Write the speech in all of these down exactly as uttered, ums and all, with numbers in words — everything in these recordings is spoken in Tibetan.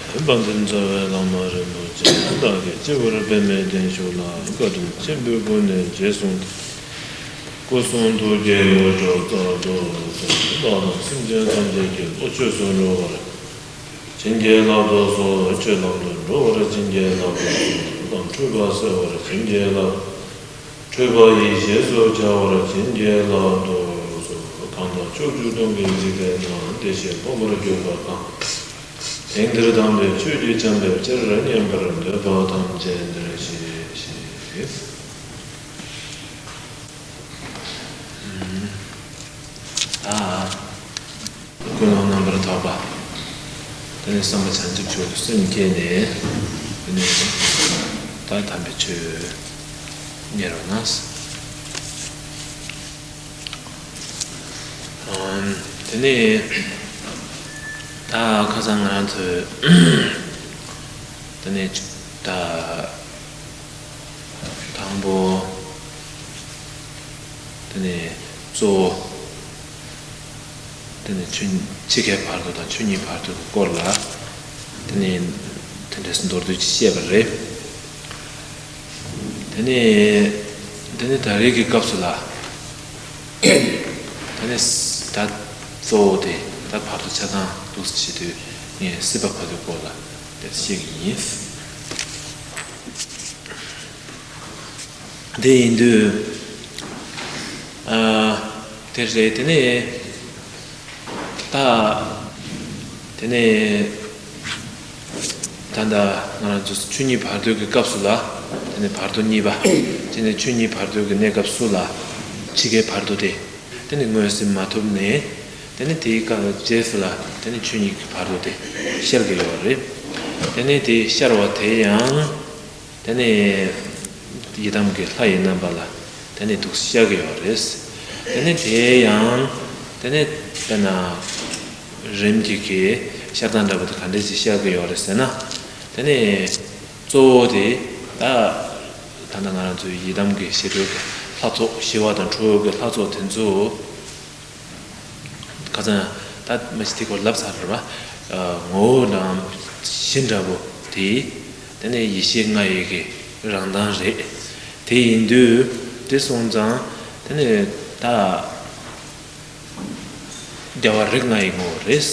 དཔལ་ལྡན་རྩ་བའི་བླ་མ་རིན་པོ་ཆེ་བདག་གིས་སྤྱི་བོར་པདྨའི་གདན་བཞུགས་ལ། བཀའ་དྲིན་ཆེན་པོས་ཀུན་ནས་རྗེས་བཟུང་སྟེ། སྐུ་གསུང་ཐུགས་ཀྱི་དངོས་གྲུབ་རྩལ་དུ་གསོལ། བདག་དང་སེམས་ཅན་ཐམས་ཅད་ཀྱི་བློ་ཆོས་སུ་འགྲོ་བར་བྱིན་གྱིས་བརླབ་ཏུ་གསོལ། ཆོས་ལམ་དུ་འགྲོ་བར་བྱིན་གྱིས་བརླབ་ཏུ་གསོལ། ལམ་འཁྲུལ་པ་སེལ་བར་བྱིན་གྱིས་བརླབ། འཁྲུལ་པ་ཡེ་ཤེས་སུ་འཆར་བར་བྱིན་གྱིས་བརླབ་ཏུ་གསོལ། གང་དག་ཕྱོགས་བཅུ་སྟོང་གི་འཇིག་རྟེན་ན་བདེ་གཤེགས་སློབ་མར་གྱུར་པ་དང་། དེང་འདིར་དམ་པའི་ཆོས་ཀྱི་ཆར་འབེབས་ཕྱིར་སྙན་པར་འདོད་པ་ཐམས་ཅད་འདིར་གཤེགས་ཤིག། ད་ཀུན་སློང་རྣམ་པར་དག་པ། དེ་ནས་བསམ་པ་བྱང་ཆུབ་མཆོག་ཏུ་སེམས་བསྐྱེད་ནས། དེ་ནས་ད་དམ་པའི་ཆོས་གཉེར་བ་ན། ཨམ། དེ་ནས་ད་ཁ་སང་ང་རང་ཚོས་དེ་ནས་ད། དང་པོ། དེ་ནས་གཙོ་བོ། དེ་ནས་ཆོས་ཕྱི་ཁའི་བར་དོ་དང་ཆོས་ཉིད་བར་དོ་གི་སྐོར་ལ། དེ་ནས་དེ་འདྲས་མདོར་བསྡུས་ཅིག་བཤད་པ་རེད། དེ་ནས་དེ་ནས་ད་རེས་ཀྱི་སྐབས་སུ་ལ། དེ་ནས་ད་གཙོ་བོ་དེ་ད་བར་དོ་ཆ་ཚང་འདུག་སེ་བྱེད་དུས་ངས་སྲིད་པ་བར་དོའི་སྐོར་ལ་དེ་བཤད་ཀྱི་ཡིན། དེ་ཡིན་དུས། ཨ། དེ་རེད། དེ་ནས་ད། དེ་ནས་ད་ལྟ་ང་རང་ཚོ་ཆོས་ཉིད་བར་དོའི་གི་སྐབས་སུ་ལ། དེ་ནས་བར་དོ་གཉིས་པ། དེ་ནས་ཆོས་ཉིད་བར་དོའི་གི་གནས་སྐབས་སུ་ལ། ཕྱི་ཁའི་བར་དོ་དེ། དེ་ནས་མངོན་སུམ་མ་ཐོབ་ནས། དེ་ནས་དེའི་སྐབས་རྗེས་སུ་ལ། དེ་ནས་ཆོས་ཉིད་ཀྱི་བར་དོ་དེ་ཤར་གྱི་ཡོད་རེད། དེ་ནས་དེ་ཤར་བ་དེ་ཡང་། དེ་ནས་ཡི་དམ་གྱི་ལྷ་ཡི་རྣམ་པ་ལ་དེ་ནས་འདུག་སེ་ཤར་གྱི་ཡོད་རེད། དེ་ནས་དེ་ཡང་དེ་ནས་དཔེར་ན་རིམ་གྱིས་ཀྱི་ཤར་སྟངས་འདྲ་པོ་དེ་ག་འདྲས་ཅིག་ཤར་གྱི་ཡོད་རེད་ཟེར་ན། དེ་ནས་གཙོ་བོ་དེ་ད་ད་ལྟ་ང་རང་ཚོའི་ཡི་དམ་གྱི་ཞི་ཁྲོའི་ལྷ་ཚོགས། ཞི་བ་དང་ཁྲོ་བོའི་ལྷ་ཚོགས་དེ་ཚོ། ཁ་སང་ད་མ་གཞི་དེ་སྐོར་ལབ་ཚར་རེད་པ། ངོ་བོ་འདྲ་གཞི་འདྲ་པོ་དེ། དེ་ནས་ཡེ་ཤེས་ལྔ་ཡི་གི་རང་མདངས་རེད། དེ་ཡིན་དུས་དེ་སོང་ཙང་དེ་ནས་ད་རྒྱལ་བ་རིགས་ལྔ་ཡི་ངོ་བོ་རེད།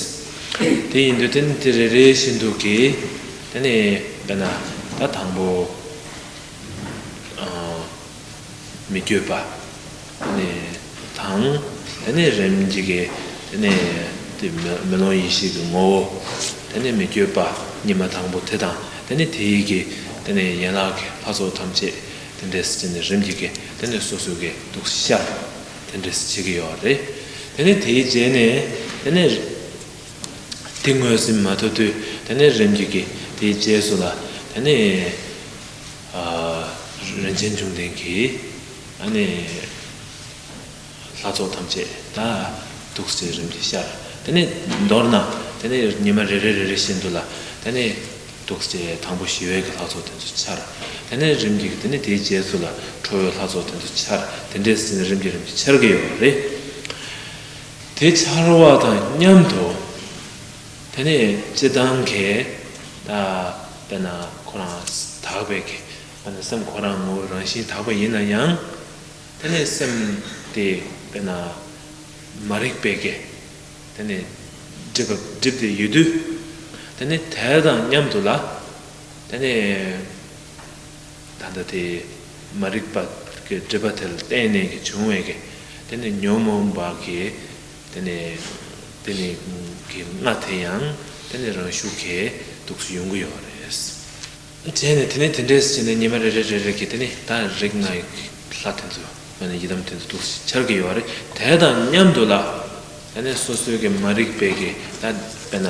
དེ་ཡིན་དུས་དེ་ནས་དེ་རེ་རེ་བཞིན་དུ་གི་དེ་ནས་དཔེར་ན་ད་དང་པོ། མི་བསྐྱོད་པ། དེ་ནས་དང་། དེ་ནས་རིམ་གྱིས་ཀྱི་དེ་ནས་དེ་མེ་མེ་ལོང་ཡེ་ཤེས་ཀྱི་ངོ་བོ། དེ་ནས་མི་བསྐྱོད་པ། ཉི་མ་དང་པོ་དེ་དང་། དེ་ནས་དེའི་གི་དེ་ནས་ཡན་ལག་གི་ལྷ་ཚོགས་ཐམས་ཅད་དེ་འདྲས་སེ་བྱས་ནས་རིམ་གྱིས་ཀྱི་དེ་ནས་སོ་སོའི་གི་འདུག་སེ་ཤར། དེ་འདྲས་སེ་བྱེད་ཀྱི་ཡོད་རེད། དེ་ནས་དེའི་རྗེས་ནས་དེ་ནས་དེ་མངོན་སུམ་མ་ཐོབ་དུས་དེ་ནས་རིམ་གྱིས་ཀྱི་དེའི་རྗེས་སུ་ལ་དེ་ནས། རིན་ཆེན་འབྱུང་ལྡན་གྱི་ཨ་ནི་ལྷ་ཚོགས་ཐམས་ཅད་ད་འདུག་སེ་རིམ་གྱིས་ཤར། དེ་ནས་མདོར་ན་དེ་ནས་ཉི་མ་རེ་རེ་རེ་རེ་བཞིན་དུ་ལ་དེ་ནས་འདུག་སེ་དང་པོ་ཞི་བའི་གི་ལྷ་ཚོགས་དེ་ཚོ་འཆར། དེ་ནས་རིམ་གྱིས་དེ་ནས་དེའི་རྗེས་སུ་ལ་ཁྲོ་བོའི་ལྷ་ཚོགས་དེ་ཚོ་འཆར། དེ་འདྲས་ཟེར་ནས་རིམ་གྱིས་རིམ་གྱིས་འཆར་གྱི་ཡོད་རེད། དེ་འཆར་བ་དང་མཉམ་དུ། དེ་ནས་སྤྱིར་བཏང་གི་ད་དཔེར་ན་ཁོ་རང་དག་པའི་གི་དཔེར་ན་སེམས་ཁོ་རང་ངོ་བོ་རང་བཞིན་དག་པ་ཡིན་ན་ཡང་། དེ་ནས་སེམས་དེ་དཔེར་ན་མ་རིག་པའི་གི་དེ་ནས་སྒྲིབ་པ་སྒྲིབ་སྟེ་ཡོད་དུས། དེ་ནས་དེ་དང་མཉམ་དུ་ལ་དེ་ནས། ད་ལྟ་དེ་མ་རིག་པ་གི་སྒྲིབ་པ་དེ་ལ་བརྟེན་ནས་ཀྱི་བྱུང་བའི་གི་དེ་ནི་ཉོན་མོངས་པ་གི་དེ་ནི་དེ་ནི་གི་ལྔ་དེ་ཡང་དེ་ནི་རང་ཤུགས་ཀྱིས་འདུག་སེ་ཡོང་གི་ཡོད་རེད། བྱས་ནས་དེ་ནི་དེ་འདྲས་བྱས་ནས་ཉི་མ་རེ་རེ་རེ་རེ་གི་དེ་ནི་ད་རིགས་ལྔ་ཡི་ལྷ་དེ་ཚོ་མ་ནི་ཡི་དམ་དེ་ཚོ་འདུག་སེ་འཆར་གི་ཡོད་རེད། དེ་དང་མཉམ་དུ་ལ་དེ་ནི་སོ་སོའི་གི་མ་རིག་པའི་གི་ད་དཔེར་ན།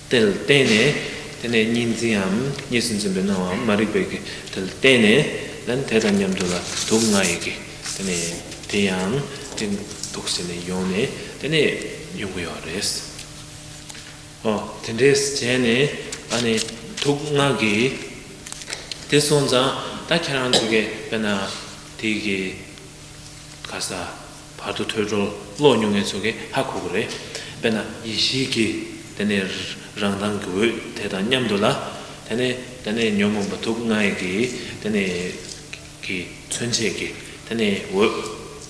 དེ་ལ་བརྟེན་ནས་དེ་ནས་གཉིས་འཛིན་འམ་གཉིས་སུ་འཛིན་པའི་སྣང་བའམ་མ་རིག་པའི་གི་དེ་ལ་བརྟེན་ནས་ལན་དེ་དང་མཉམ་དུ་ལ་དུག་ལྔ་ཡི་གི་དེ་ནས་དེ་ཡང་དེ་དུག་ཟེར་ནས་ཡོང་ནས་དེ་ནས་ཡོང་གི་ཡོད་རེད། ཨོ་དེ་འདྲས་བྱས་ནས་ཨ་ནི་དུག་ལྔ་གི་དེ་སོང་ཙང་ད་ཁྱེད་རང་ཚོ་གི་དཔེར་ན་དེ་གི་ག་ས། བར་དོ་ཐོས་གྲོལ་ཀློག་མྱོང་མཁན་ཚོ་གིས་ཧ་གོ་གི་རེད། དཔེར་ན་ཡེ་ཤེས་ཀྱི་ དེ་ནས་རང་མདངས་ཀྱི་འོད་དེ་དང་མཉམ་དུ་ལ། དེ་ནས་དེ་ནས་ཉོན་མོངས་པ་དུག་ལྔ་ཡི་གི་དེ་ནས་ཀྱི་མཚོན་བྱེད་ཀྱི་དེ་ནས་འོད་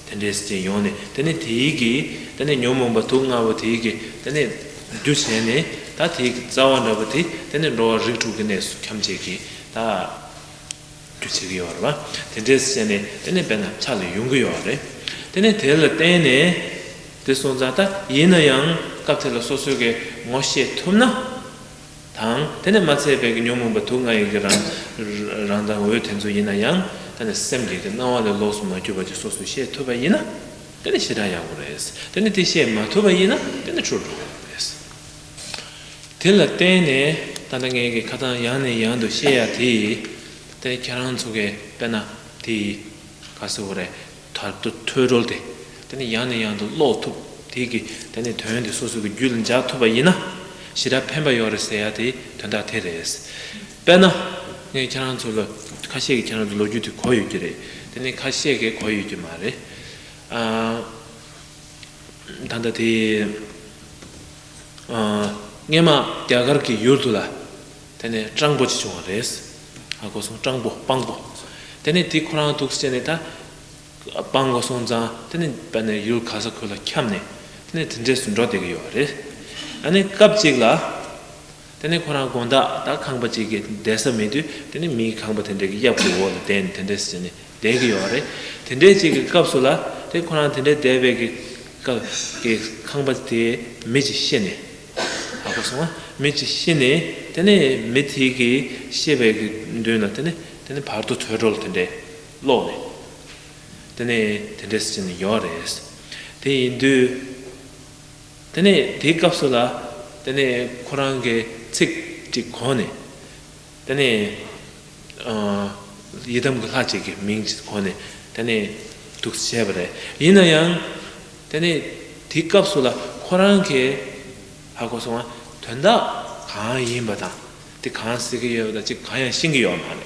དེ་འདྲས་ཅིག་ཡོང་ནས། དེ་ནས་དེའི་གི་དེ་ནས་ཉོན་མོངས་པ་དུག་ལྔ་པོ་དེའི་གི་དེ་ནས་རྒྱུ་བྱས་ནས། ད་དེའི་གི་རྩ་བ་འདྲ་པོ་དེ་དེ་ནས་འགྲོ་བ་རིགས་དྲུག་གི་གནས་སུ་འཁྱམས་བྱེད་ཀྱི་ད། རྒྱུ་བྱེད་ཀྱི་ཡོད་རེད་བ། དེ་འདྲས་བྱས་ནས་དེ་ནས་དཔེར་ན་ཕྱག་ལ་ཡོང་གི་ཡོད་རེད། དེ་ནས་དེ་ལ་བརྟེན་ནས་དེ་སོང་ཙང་། ད་ཡིན་ན་ཡང་སྐབས་དེ་ལ་སོ་སོའི་གི་ངོ་ཤེས་ཐུབ་ན་དང་། དེ་ནས་མ་ཚད་པའི་གི་ཉོན་མོངས་པ་དུག་ལྔ་ཡི་གི་རང་རང་མདངས་འོད་དེ་ཚོ་ཡིན་ན་ཡང་། དེ་ནས་སེམས་ཀྱི་གི་སྣང་བ་ལས་ལོགས་སུ་མ་གྱུར་པ་ཅིག་སོ་སོས་ཤེས་ཐུབ་པ་ཡིན་ན། དེ་ནས་ཞེ་དྲག་ཡག་པོ་རེད། དེ་ནས་དེ་ཤེས་མ་ཐུབ་པ་ཡིན་ན་དེ་ནས་འཁྲུལ་འགྲོ་གི་རེད། དེ་ལ་བརྟེན་ནས་ད་ལྟ་ངས་ཀྱི་ཁ་སང་ཡང་ནས་ཡང་དུ་བཤད་ཡ་དེ། དེ་ཁྱེད་རང་ཚོ་གི་དཔེར་ན་དེ་ག་ཟེར་བ་རེད། དར་དུ་ཐོས་གྲོལ་དེ་དེ་ནས་ཡང་ནས་ཡང་དུ་ཀློག་ཐུབ། དེ་གི་དེ་ནས་དོན་དེ་སོ་སོ་གི་རྒྱུད་ལ་འཇགས་ཐུབ་པ་ཡིན་ན་ཞེ་དྲག་ཕན་པ་ཡོད་རེད་ཟེར་ཡ་དེ་དོན་དག་དེ་རེད། དཔེར་ན་ངས་ཁྱེད་རང་ཚོ་ལ་ཁ་ཤས་ཀྱིས་ཁྱེད་རང་ཚོ་ལོ་རྒྱུས་དེ་གོ་ཡོད་ཀྱི་རེད། དེ་ནས་ཁ་ཤས་ཀྱིས་གོ་ཡོད་ཀྱི་མ་རེད། ཨ། ད་ལྟ་དེ། ཨ། སྔས་མ་རྒྱ་གར་གྱི་ཡུལ་དུ་ལ་དེ་ནས་སྤྲང་པོ་ཅིག་བྱུང་བ་རེད། ཧ་གོ་སོང་། སྤྲང་པོ་སྤང་པོ། དེ་ནས་དེ་ཁོ་རང་འདུག་སེ་བྱས་ནས་ད་སྤང་དགོས་སོང་ཙང་། དེ་ནས་དཔེར་ན་ཡུལ་ག་ས་ག་ལ་འཁྱམས་ནས་དེ་ནས་དེ་འདྲས་སུ་འགྲོ་བསྡད་ཀྱི་ཡོད་རེད། ཨ་ནི་སྐབས་གཅིག་ལ། དེ་ནས་ཁོ་རང་དགོང་དག་ད་ཁང་པ་གཅིག་གི་བསྡད་ས་མེད་དུས། དེ་ནས་མིའི་ཁང་པ་དེ་འདྲ་གི་གཡབ་ཀྱི་འོག་ལ་བསྡད་ནས་དེ་འདྲས་བྱས་ནས་བསྡད་ཀྱི་ཡོད་རེད། དེ་འདྲས་ཅིག་གི་སྐབས་སུ་ལ་དེ་ཁོ་རང་དེ་འདྲས་བསྡད་པའི་གི་སྐབས་ཀྱི་ཁང་པ་དེ་མི་གཅིག་ཤི་ནས། ཧ་གོ་སོང་ང་། མི་གཅིག་ཤི་ནས་དེ་ནས་མི་དེ་གི་ཤི་བའི་གི་མདུན་ལ་དེ་ནས་དེ་ནས་བར་དོ་ཐོས་གྲོལ་དེ་འདྲས་ཀློག་ནས། དེ་ནས་དེ་འདྲས་བྱས་ནས་ཡོད་རེད། དེ་ཡིན་དུས། དེ་ནས་དེའི་སྐབས་སུ་ལ་དེ་ནས་ཁོ་རང་གི་ཚིག་ཅིག་གོ་ནས། དེ་ནས་ཨ། ཡི་དམ་གྱི་ལྷ་ཅིག་གི་མིང་ཅིག་གོ་ནས་དེ་ནས་འདུག་བྱས་པ་རེད། ཡིན་ན་ཡང་དེ་ནས་དེའི་སྐབས་སུ་ལ་ཁོ་རང་གིས་ཧ་གོ་སོང་ང་། དོན་དག་གང་ཡིན་པ་དང་། དེ་གང་ཟེར་གྱི་ཡོད་པ་དང་ཅིག་གང་ཡང་ཤེས་ཀྱི་ཡོད་མ་རེད།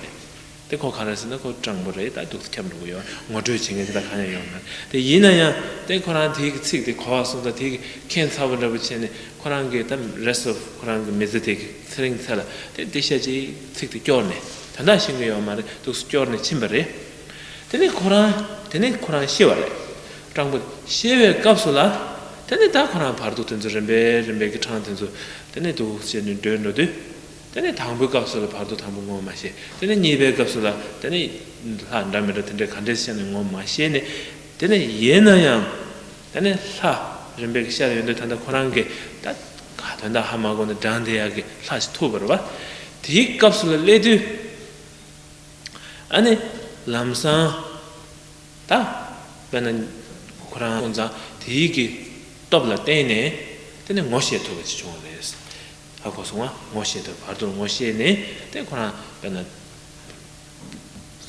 དེ་ཁོ་ག་རེ་ཟེར་ན་ཁོ་སྤྲང་པོ་རེད། ད་འདུག་སེ་འཁྱམས་འགྲོ་གི་ཡོད། ངོ་སྤྲོད་བྱེད་མཁན་དེ་ད་གང་ཡང་ཡོད་མ་རེད། དེ་ཡིན་ན་ཡང་དེ་ཁོ་རང་དེའི་གི་ཚིག་དེ་གོ་བ་སོང་ཙང་། དེའི་གི་ཁྱད་མཚར་པོ་འདྲ་པོ་བྱས་ནས་ཁོ་རང་གི་ད་རེས་སུ་ཁོ་རང་གི་མི་ཚེ་དེ་གི་ཚེ་རིང་ཚེ་ལ་དེ་དེ་ཤ་ཅིག་ཚིག་དེ་སྐྱོར་ནས། དོན་དག་ཤེས་ཀྱི་ཡོད་མ་རེད། འདུག་སེ་སྐྱོར་ནས་ཕྱིན་པ་རེད། དེ་ནས་ཁོ་རང་དེ་ནས་ཁོ་རང་ཤི་བ་རེད། སྤྲང་པོ་ཤི་བའི་སྐབས་སུ་ལ་དེ་ནས་ད་ཁོ་རང་བར་དོ་དེ་ཚོ་རིམ་པས་རིམ་པས་ཀྱི་འཕྲང་དེ་ཚོ་དེ་ནས་འདུག་སེ་བྱས་ནས་བགྲོད་འགྲོ་དུས། དེ་ནས་དང་པོའི་སྐབས་སུ་ལ་བར་དོ་དང་པོ་ངོ་མ་ཤེས། དེ་ནས་གཉིས་པའི་སྐབས་སུ་ལ་དེ་ནས་ལྷ་འདྲ་མི་འདྲ་དེ་འདྲས་ག་འདྲས་ཤར་ནས་ངོ་མ་ཤེས་ནས། དེ་ནས་ཡིན་ན་ཡང་དེ་ནས་ལྷ་རིམ་པས་ཤར་ཡོང་དུས། ད་ལྟ་ཁོ་རང་གིས་ད་ག་དོན་དག་ཧ་མ་གོ་ནས་འབྲང་བསྡད་ཡག་གི་ལྷ་ཞིག་ཐུག་པ་རེད་བ། དེའི་སྐབས་སུ་ལ་སླེབས་དུས། ཨ་ནི་ལམ་སང་ད་དཔེར་ན་ཁོ་རང་སོང་ཙང་དེའི་གི་སྟོབས་ལ་བརྟེན་ནས་དེ་ནས་ངོ་ཤེས་ཐུབ་པ་ཅིག་བྱུང་བ་རེད། ཧ་གོ་སོང་ང་། ངོ་ཤེས་ཐུབ། བར་དོར་ངོ་ཤེས་ནས་དེ་ཁོ་རང་དཔེར་ན་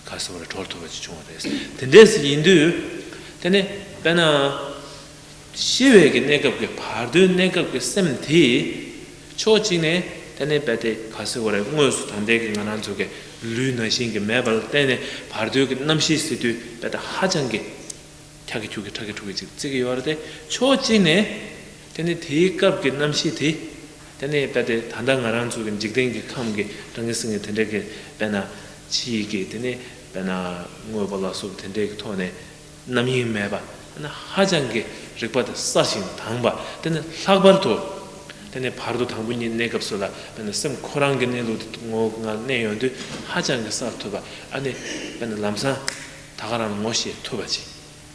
ག་ཟེར་བ་རེད། གྲོལ་ཐུབ་པ་ཅིག་བྱུང་བ་རེད། དེ་འདྲས་ཡིན་དུས་དེ་ནས་དཔེར་ན། ཤི་བའི་གི་གནས་སྐབས་ཀྱི་བར་དོའི་གནས་སྐབས་ཀྱི་སེམས་དེ། ཕྱོགས་གཅིག་ནས་དེ་ནས་རྦད་དེ་ག་ཟེར་བ་རེད། དངོས་སུ་ད་ལྟའི་གི་ང་རང་ཚོ་གི་ལུས་ནང་བཞིན་གྱི་མེད་པ་ལ་བརྟེན་ནས། བར་དོའི་གི་རྣམ་ཤེས་ཟེར་དུས་རྦད་དེ་ཧ་ཅང་གི་ཁྱ་གི་ཁྱུག་གི་ཁྲ་གི་ཁྲུག་གི་ཅིག་བརྩི་གི་ཡོད་རེད་དེ། ཕྱོགས་གཅིག་ནས་དེ་ནས་དེའི་སྐབས་ཀྱི་རྣམ་ཤེས་དེ། དེ་ནས་རྦད་དེ་ད་ལྟ་ང་རང་ཚོ་གི་འཇིག་རྟེན་གྱི་ཁམས་ཀྱི་རང་གི་སེམས་ཀྱི་དེ་འདྲ་གི་དཔེར་ན་ཕྱི་ཡི་གི་དེ་ནས་དཔེར་ན་དངོས་པོ་ལ་སོགས་དེ་འདྲའི་གི་ཐོག་ནས། རྣམ་གཡེང་མེད་པ། ཧ་ཅང་གི་རིག་པ་དེ་གསལ་ཞིང་དྭངས་པ། དེ་ནི་ལྷག་པར་དུ་དེ་ནི་བར་དོ་དང་པོ་གཉིས་གནས་སྐབས་སུ་ལ་དཔེར་ན་སེམས་ཁོ་རང་གི་གནས་ལུགས་དེ་ངོ་བོ་ང་གནས་ཡོང་དུས་ཧ་ཅང་གི་གསལ་ཐུབ་པ། ཨ་ནི་དཔེར་ན་ལམ་སང་ད་ག་རང་ངོ་ཤེས་ཐུབ་པ་ཅིག་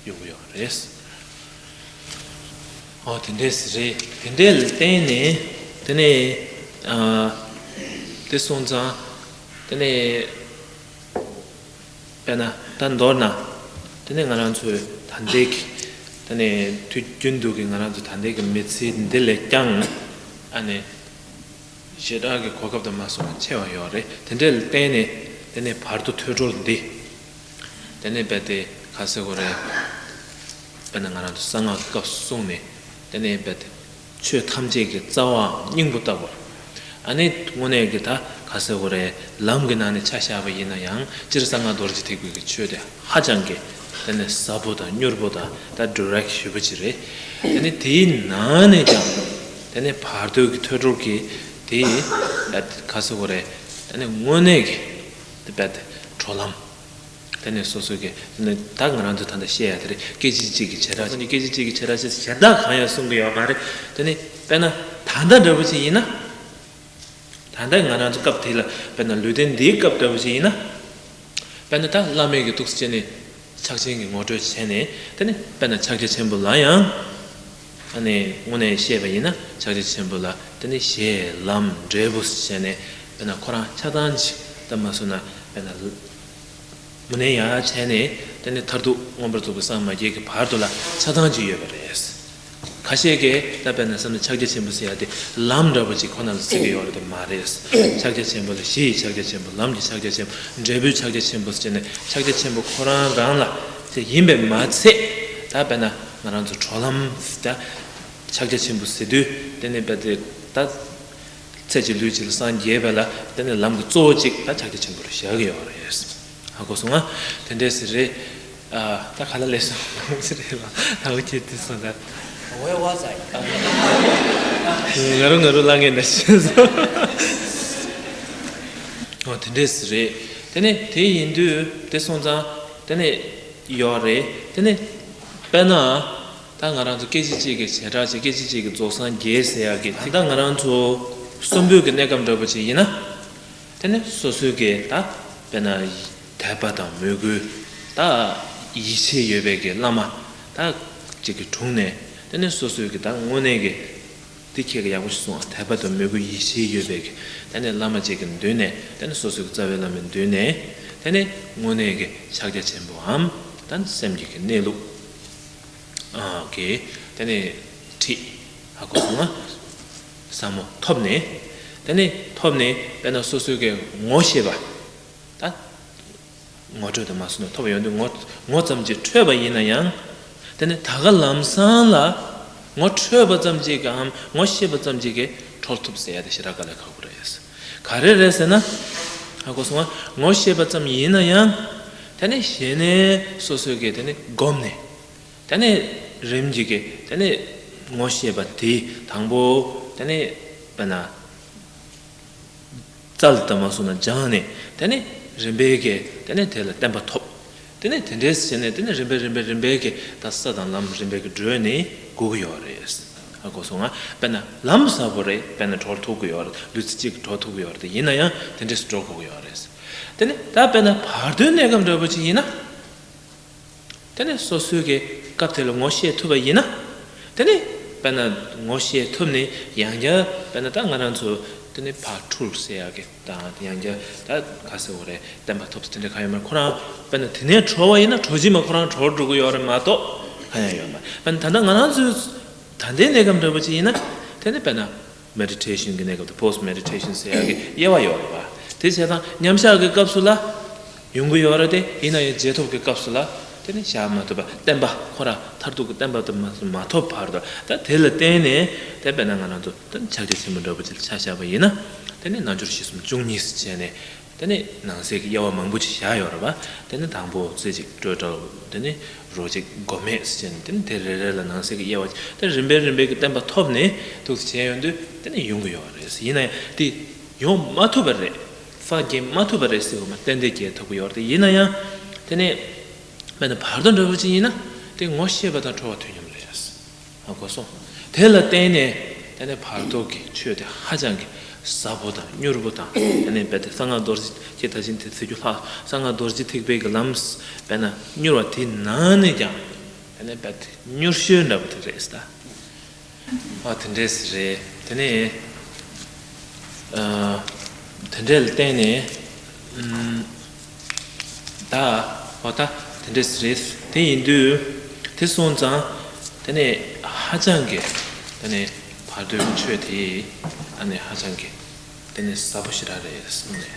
ཡོང་གི་ཡོད་རེད། ཨོ་དེ་འདྲས་རེད། དེ་འདྲས་ལ་བརྟེན་ནས་དེ་ནས་ཨ་དེ་སོང་ཙང་དེ་ནས། དཔེར་ན་ད་མདོར་ན། དེ་ནས་ང་རང་ཚོའི་ད་ལྟའི་གི་དེ་ནས་དུས་རྒྱུན་དུ་གི་ང་རང་ཚོ་ད་ལྟའི་གི་མི་ཚེ་འདི་ལས་ཀྱང་ཨ་ནི་ཞེ་དྲག་གི་གོ་སྐབས་དང་མ་སོང་བ་ཆེ་བ་ཡོད་རེད། དེ་འདྲ་ལ་བརྟེན་ནས་དེ་ནས་བར་དོ་ཐོས་གྲོལ་འདི་དེ་ནས་རྦད་དེ་ག་ཟེར་དགོས་རེད། དཔེར་ན་ང་རང་ཚོ་གསང་སྔགས་ཀྱི་སྐབས་སུ་གསུངས་ནས་དེ་ནས་རྦད་དེ། ཆོས་ཐམས་ཅད་ཀྱི་རྩ་བའམ་སྙིང་པོ་ལྟ་བུར། ཨ་ནི་དངོས་གནས་ཀྱི་ད་ག་ཟེར་དགོས་རེད། ལམ་གྱི་ནང་ནས་ཆ་བཞག་པ་ཡིན་ན་ཡང་། སྤྱིར་གསང་སྔགས་རྡོ་རྗེ་ཐེག་པའི་གི་ཆོས་དེ་ཧ་ཅང་གི་དེ་ནས་ཟབ་པོ་དང་མྱུར་པོ་དང་ད་ཌི་རེག་ཞེ་པོ་ཅིག་རེད། དེ་ནས་དེའི་ནང་ནས་ཀྱང་ དེ་ནས་བར་དོའི་གི་ཐོས་གྲོལ་གྱི་དེ་ཡི་ག་ཟེར་དགོས་རེད། དེ་ནས་དངོས་གནས་ཀྱི་དེ་བས་དེ་གྲོལ་ལམ། དེ་ནས་སོ་སོའི་གི་དེ་ནས་ད་ང་རང་ཚོ་ད་ལྟ་བཤད་ཡ་དེ་རེད། སྐད་ཅིག་གཅིག་གི་བྱེ་བྲག་ཅིག་སྐད་ཅིག་གཅིག་གི་བྱེ་བྲག་ཅིག་གཞན་དག་གང་ཡང་གསུང་གི་ཡོད་མ་རེད། དེ་ནས་དཔེར་ན་ད་ལྟ་འདྲ་པོ་ཅིག་ཡིན་ན། ད་ལྟ་ང་རང་ཚོ་སྐབས་དེ་ལ་དཔེར་ན་ལུས་རྟེན་འདིའི་སྐབས་འདྲ་པོ་ཅིག་ཡིན་ན། དཔེར་ན་ད་བླ་མེད་ཀྱི་ཐུགས་སུ་བྱས་ནས་ཕྱག་ཆེན་གྱི་ངོ་སྤྲོད་བྱས་ནས། དེ་ནས་དཔེར་ན་ཕྱག་རྒྱ་ཆེན་པོ་ལ་ཡང་ཨ་ནི་དངོས་གནས་བཤད་པ་ཡིན་ན་ཕྱག་རྒྱ་ཆེན་པོ་ལ་དེ་ནས་ཞལ་ལམ་འབྲས་བུ་བྱས་ནས། དཔེར་ན་ཁོ་རང་ཆ་ཚང་ཅིག་ད་མ་སོང་ན་དཔེར་ན་དངོས་གནས་ཡང་བྱས་ནས། དེ་ནས་མཐར་ཐུག་མངོན་པར་རྫོགས་པའི་སངས་མ་རྒྱས་ཀྱི་བར་དུ་ལ་ཆ་ཚང་ཅིག་ཡོད་པ་རེད། ཁ་ཤས་ཀྱིས་ད་དཔེར་ན་བསམ་ན་ཕྱག་རྒྱ་ཆེན་པོ་ཟེར་ཡ་དེ་ལམ་འདྲ་པོ་ཅིག་ཁོ་ན་ལ་ཟེར་གྱི་ཡོད་རེད་དེ་མ་རེད། ཕྱག་རྒྱ་ཆེན་པོ་ལ་གཞི་ཡི་ཕྱག་རྒྱ་ཆེན་པོ། ལམ་གྱི་ཕྱག་རྒྱ་ཆེན་པོ། འབྲས་བུའི་ཕྱག་རྒྱ་ཆེན་པོ་ཟེར་ནས་ཕྱག་རྒྱ་ཆེན་པོ་ཁོ་རང་རང་ལ་དེ་ཡིན་པས་མ་ཚད། ད་དཔེར་ན་ང་རང་ཚོ་གྲོལ་ལམ་ད་ཕྱག་རྒྱ་ཆེན་པོ་ཟེར་དུས་དེ་ནས་དཔེ་དེ་ད་ཚེ་གཅིག་ལུས་གཅིག་ལ་སངས་རྒྱས་པ་ལ་དེ་ནས་ལམ་གྱི་གཙོ་བོ་གཅིག་ད་ཕྱག་རྒྱ་ཆེན་པོ་ལ་བཞག་གི་ཡོད་རེད། ཧ་གོ་སོང་ང་། དེ་འདྲས་ཟེར་རེད། ཨ། ད་ག་ལ་ལས་སོང་ཟེར་རེད་ལ། ད་འོ་ཁྱེད་དེ་སོང་ད། Where was I? ང་རང་ང་རང་ལ་ངས་འདྲ་ཤེས་སོང་། འོ་དེ་འདྲས་ཟེར་རེད། དེ་ནས་དེ་ཡིན་དུས་དེ་སོང་ཙང་དེ་ནས་ཡོད་རེད། དེ་ནས་དཔེར་ན་ད་ང་རང་ཚོ་སྐད་ཅིག་གཅིག་གི་བྱེ་བྲག་ཅིག་སྐད་ཅིག་གཅིག་གི་རྫོགས་སངས་རྒྱས་ཟེར་ཡག་གི་དེ་ད་ང་རང་ཚོ་གསོན་པོའི་གི་གནས་སྐབས་འདྲ་པོ་ཅིག་ཡིན་ན། དེ་ནས་སོ་སོའི་གི་ད་དཔེར་ན་དད་པ་དང་མོས་གུས། ད་ཡིད་ཆེས་ཡོད་པའི་གི་བླ་མ་ད་ཅིག་གི་དྲུང་ནས། དེ་ནས་སོ་སོའི་གི་ད་དངོས་གནས་གི་འདི་ཁྱེད་ཀྱི་ཡག་པོ་ཞིག་གསུངས། དད་པ་དང་མོས་གུས་ཡིད་ཆེས་ཡོད་པའི་གི་དེ་ནས་བླ་མ་ཅིག་གི་མདུན་ནས། དེ་ནས་སོ་སོའི་གི་རྩ་བའི་བླ་མའི་མདུན་ནས། དེ་ནས་དངོས་གནས་གི་ཕྱག་རྒྱ་ཆེན་པོའམ་ད་སེམས་ཀྱི་གི་གནས་ལུགས་ཨ་གི་དེ་ནས་ཁྲིད། ཧ་གོ་སོང་ང་། ཟབ་མོ་ཐོབ་ནས། དེ་ནས་ཐོབ་ནས་དཔེར་ན་སོ་སོའི་གི་ངོ་ཤེས་པ་ད་ངོ་འཕྲོད་དུ་མ་སོང་ན་ཐོབ་ཡོང་དུས་ངོ་ངོ་ཙམ་གྱིས་འཕྲོད་པ་ཡིན་ན་ཡང་། དེ་ནས་ད་ག་ལམ་སང་ལ་ངོ་འཕྲོད་པ་ཙམ་གྱིས་གམ་ངོ་ཤེས་པ་ཙམ་གྱིས་གི་གྲོལ་ཐུབ་ཟེར་ཡ་དེ་ཞེ་དྲག་དཀའ་ལས་ཁག་པོ་རེད། ག་རེ་རེད་ཟེར་ན། ཧ་གོ་སོང་ང་། ངོ་ཤེས་པ་ཙམ་ཡིན་ན་ཡང་། དེ་ནས་གཞི་ནས་སོ་སོའི་གི་དེ་ནས་སྒོམ་ནས། དེ་ནས་རིམ་གྱིས་ཀྱི་དེ་ནས་ངོ་ཤེས་པ་དེ་དང་པོ་དེ་ནས་དཔེར་ན་རྩལ་དུ་མ་སོང་ན་སྦྱངས་ནས། དེ་ནས་རིམ་པས་ཀྱི་དེ་ནས་དེ་ལ་བརྟན་པ་ཐོབ། དེ་ནས་དེ་འདྲས་བྱས་ནས་དེ་ནས་རིམ་པས་རིམ་པས་རིམ་པས་ཀྱི་ད་ས་དང་ལམ་རིམ་པས་ཀྱི་བགྲོད་ནས་དགོས་ཀྱི་ཡོད་རེད། ཧ་གོ་སོང་ང་། དཔེར་ན་ལམ་ཟབ་པོ་རེད། དཔེར་ན་གྲོལ་ཐུབ་ཀྱི་ཡོད་རེད། ལུས་རྩལ་གཅིག་གིས་གྲོལ་ཐུབ་ཀྱི་ཡོད་རེད། ཡིན་ན་ཡང་དེ་འདྲས་སུ་འགྲོ་དགོས་ཀྱི་ཡོད་རེད། དེ་ནས་ད་དཔེར་ན་བར་དོའི་གནས་སྐབས་འདྲ་པོ་ཅིག་ཡིན་ན། དེ་ནས་སོ་སོའི་གི་སྐབས་དེ་ལ་ངོ་ཤེས་ཐུབ་པ་ཡིན་ན། དེ་ནས་དཔེར་ན་ངོ་ཤེས་ཐུབ་ནས་ཡང་བསྐྱར་དཔེར་ན་ད་ང་རང་ཚོ་དེ་ནས་ཕར་འཁྲུལ་ཟེར་ཡག་གི་དང་ཡང་བསྐྱར་ད་ག་ཟེར་དགོས་རེད། བརྟན་པ་ཐོབ་ཟེར་དེ་འདྲ་གང་ཡོད་མ་རེད། ཁོ་རང་དཔེར་ན་དེ་ནས་གྲོལ་བ་ཡིན་ན་གྲོལ་རྗེས་མ་ཁོ་རང་གྲོལ་འགྲོ་གི་ཡོད་རེད་མ་གཏོགས་གང་ཡང་ཡོད་མ་རེད། དཔེར་ན་ད་ལྟ་ང་རང་ཚོའི་ད་ལྟའི་གནས་སྐབས་འདྲ་པོ་ཅིག་ཡིན་ན། དེ་ནས་དཔེར་ན། མེ་ཌི་ཊེ་ཤན་གྱི་གནས་སྐབས་དང་པོ་སི་ཊི་མེ་ཌི་ཊེ་ཤན་ཟེར་ཡག་གི་དབྱེ་བ་ཡོད་རེད་པ། དེ་བྱས་ཙང་མཉམ་བཞག་གི་སྐབས་སུ་ལ་ཡོང་གི་ཡོད་རེད་དེ། ཡིན་ན་ཡང་རྗེས་ཐོབ་ཀྱི་སྐབས་སུ་ལ་དེ་ནི་བཞག་མ་ཐུབ་པ། བརྟན་པ་ཁོ་རང་མཐར་ཐུག་གི་བརྟན་པ་དེ་མ་མ་ཐོབ་བར་དུ། ད་དེ་ལ་བརྟེན་ནས་དེ་དཔེར་ན་ང་རང་ཚོ་དེ་ཕྱག་རྒྱ་ཆེན་པོ་འདྲ་པོ་ཅིག་ལ་ཆ་བཞག་པ་ཡིན་ན། དེ་ནི་རྣལ་འབྱོར་བཞི་གསུམ་བཅུ་གཉིས་སུ་བྱས་ནས། དེ་ནས་ནང་གསེས་ཀྱི་དབྱེ་བ་མང་པོ་ཅིག་བཞག་ཡོད་རེད་པ། དེ་ནས་དང་པོ་རྩེ་གཅིག་སྤྲོས་བྲལ། དེ་ནས་རོ་གཅིག་སྒོམ་མེད་ཟེར་ནས། དེ་ནས་དེ་རེ་རེ་ལ་ནང་གསེས་ཀྱི་དབྱེ་བ་ཅིག་དེ་རིམ་པས་རིམ་པས་ཀྱི་བརྟན་པ་ཐོབ་ནས་འདུག་སེ་བྱས་ཡོང་དུས་དེ་ནས་ཡོང་གི་ཡོད་རེད། ཡིན་ན་ཡང་དེ་ཡོང་མ་ཐུབ་པ་རེད། ཕར་རྒྱས་མ་ཐུབ་པ་རེད་ཟེར་བ་མ་ཏན་ཏན་རྒྱས་ཐུབ་ཀྱི་ཡོད་རེད། ཡིན་ན་ཡང་དེ་ནས་དཔེར་ན་བར་དོ་འདྲ་པོ་ཅིག་ཡིན་ན་དེ་ངོ་ཤེས་པ་དང་གྲོལ་བ་དུས་མཉམ་རེད། ཧ་གོ་སོང་། དེ་ལ་བརྟེན་ནས་དེ་ནས་བར་དོ་གི་ཆོས་དེ་ཧ་ཅང་གི་ཟབ་པོ་དང་མྱུར་པོ་དང་། དེ་ནས་རྦད་དེ་གསང་སྔགས་རྡོ་རྗེ། ཁྱེད་ད་ཕྱིན་དེ་ཟེར་རྒྱུ་ལྷག་གསང་སྔགས་རྡོ་རྗེ་ཐེག་པའི་གི་ལམ་དཔེར་ན་མྱུར་བ་དེ་ནང་ནས་ཀྱང་དེ་ནས་རྦད་དེ་མྱུར་ཤོས་འདྲ་པོ་དེ་རེད་ད། ཨ་དེ་འདྲས་རེད། དེ་ནས་ཨ་དེ་འདྲས་ལ་བརྟེན་ནས་ཨམ། ད་འོ་ད་དེ་འདྲས་རེད། དེ་ཡིན་དུས་དེ་སོང་ཙང་དེ་ནས་ཧ་ཅང་གི་དེ་ནས་བར་དོའི་ཆོས་དེ་ཨ་ནི་ཧ་ཅང་གི་དེ་ནས་ཟབ་པོ་ཞེ་དྲག་རེད་གསུངས་ནས།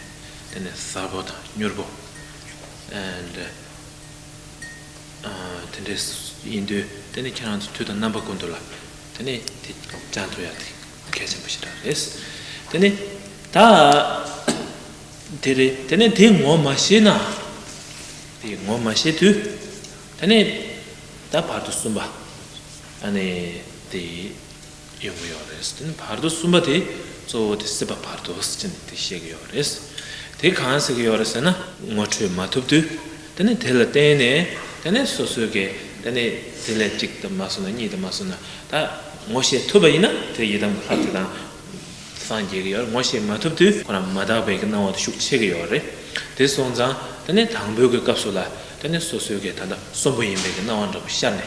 དེ་ནས་ཟབ་པོ་དང་མྱུར་པོ་ཨེན་ཌི་དེ་འདྲས་ཡིན་དུས་དེ་ནས་ཁྱེད་རང་ཚོ་དུས་དང་རྣམ་པ་ཀུན་ཏུ་ལ་དེ་ནས་དེ་སྦྱང་ཐུབ་ཡག་དེ་གལ་ཆེན་པོ་ཞེ་དྲག་རེད། དེ་ནས་ད་དེ་རེད། དེ་ནས་དེ་ངོ་མ་ཤེས་ན། དེ་ངོ་མ་ཤེས་དུས་དེ་ནས་ད་བར་དོ་གསུམ་པ་ཨ་ནི་དེ་ ཡོང་གི་ཡོད་རེད། དེ་ནི་བར་དོ་གསུམ་པ་དེ་གཙོ་བོ་དེ་སྲིད་པ་བར་དོ་ཟེར་ནས་དེ་བཤད་ཀྱི་ཡོད་རེད། དེ་གང་ཟེར་གྱི་ཡོད་རེད་ཟེར་ན། ངོ་འཕྲོད་མ་ཐུབ་དུས་དེ་ནི་དེ་ལ་བརྟེན་ནས་དེ་ནི་སོ་སོའི་གི་དེ་ནི་དེ་ལས་གཅིག་དུ་མ་སོང་ན་གཉིས་དུ་མ་སོང་ན་ད་ངོ་ཤེས་ཐུབ་པ་ཡིན་ན་དེ་ཡི་དམ་གྱི་ལྷ་དེ་དང་སངས་རྒྱས་ཀྱི་ཡོད་རེད། ངོ་ཤེས་མ་ཐུབ་དུས་ཁོ་རང་མ་དག་པའི་གི་སྣང་བ་དེ་ཤུགས་ཆེ་གི་ཡོད་རེད། དེ་སོང་ཙང་དེ་ནི་དང་པོའི་གི་སྐབས་སུ་ལ་དེ་ནི་སོ་སོའི་གི་ད་ལྟ་གསོན་པོ་ཡིན་པའི་གི་སྣང་བ་འདྲ་པོ་ཤར་ནས་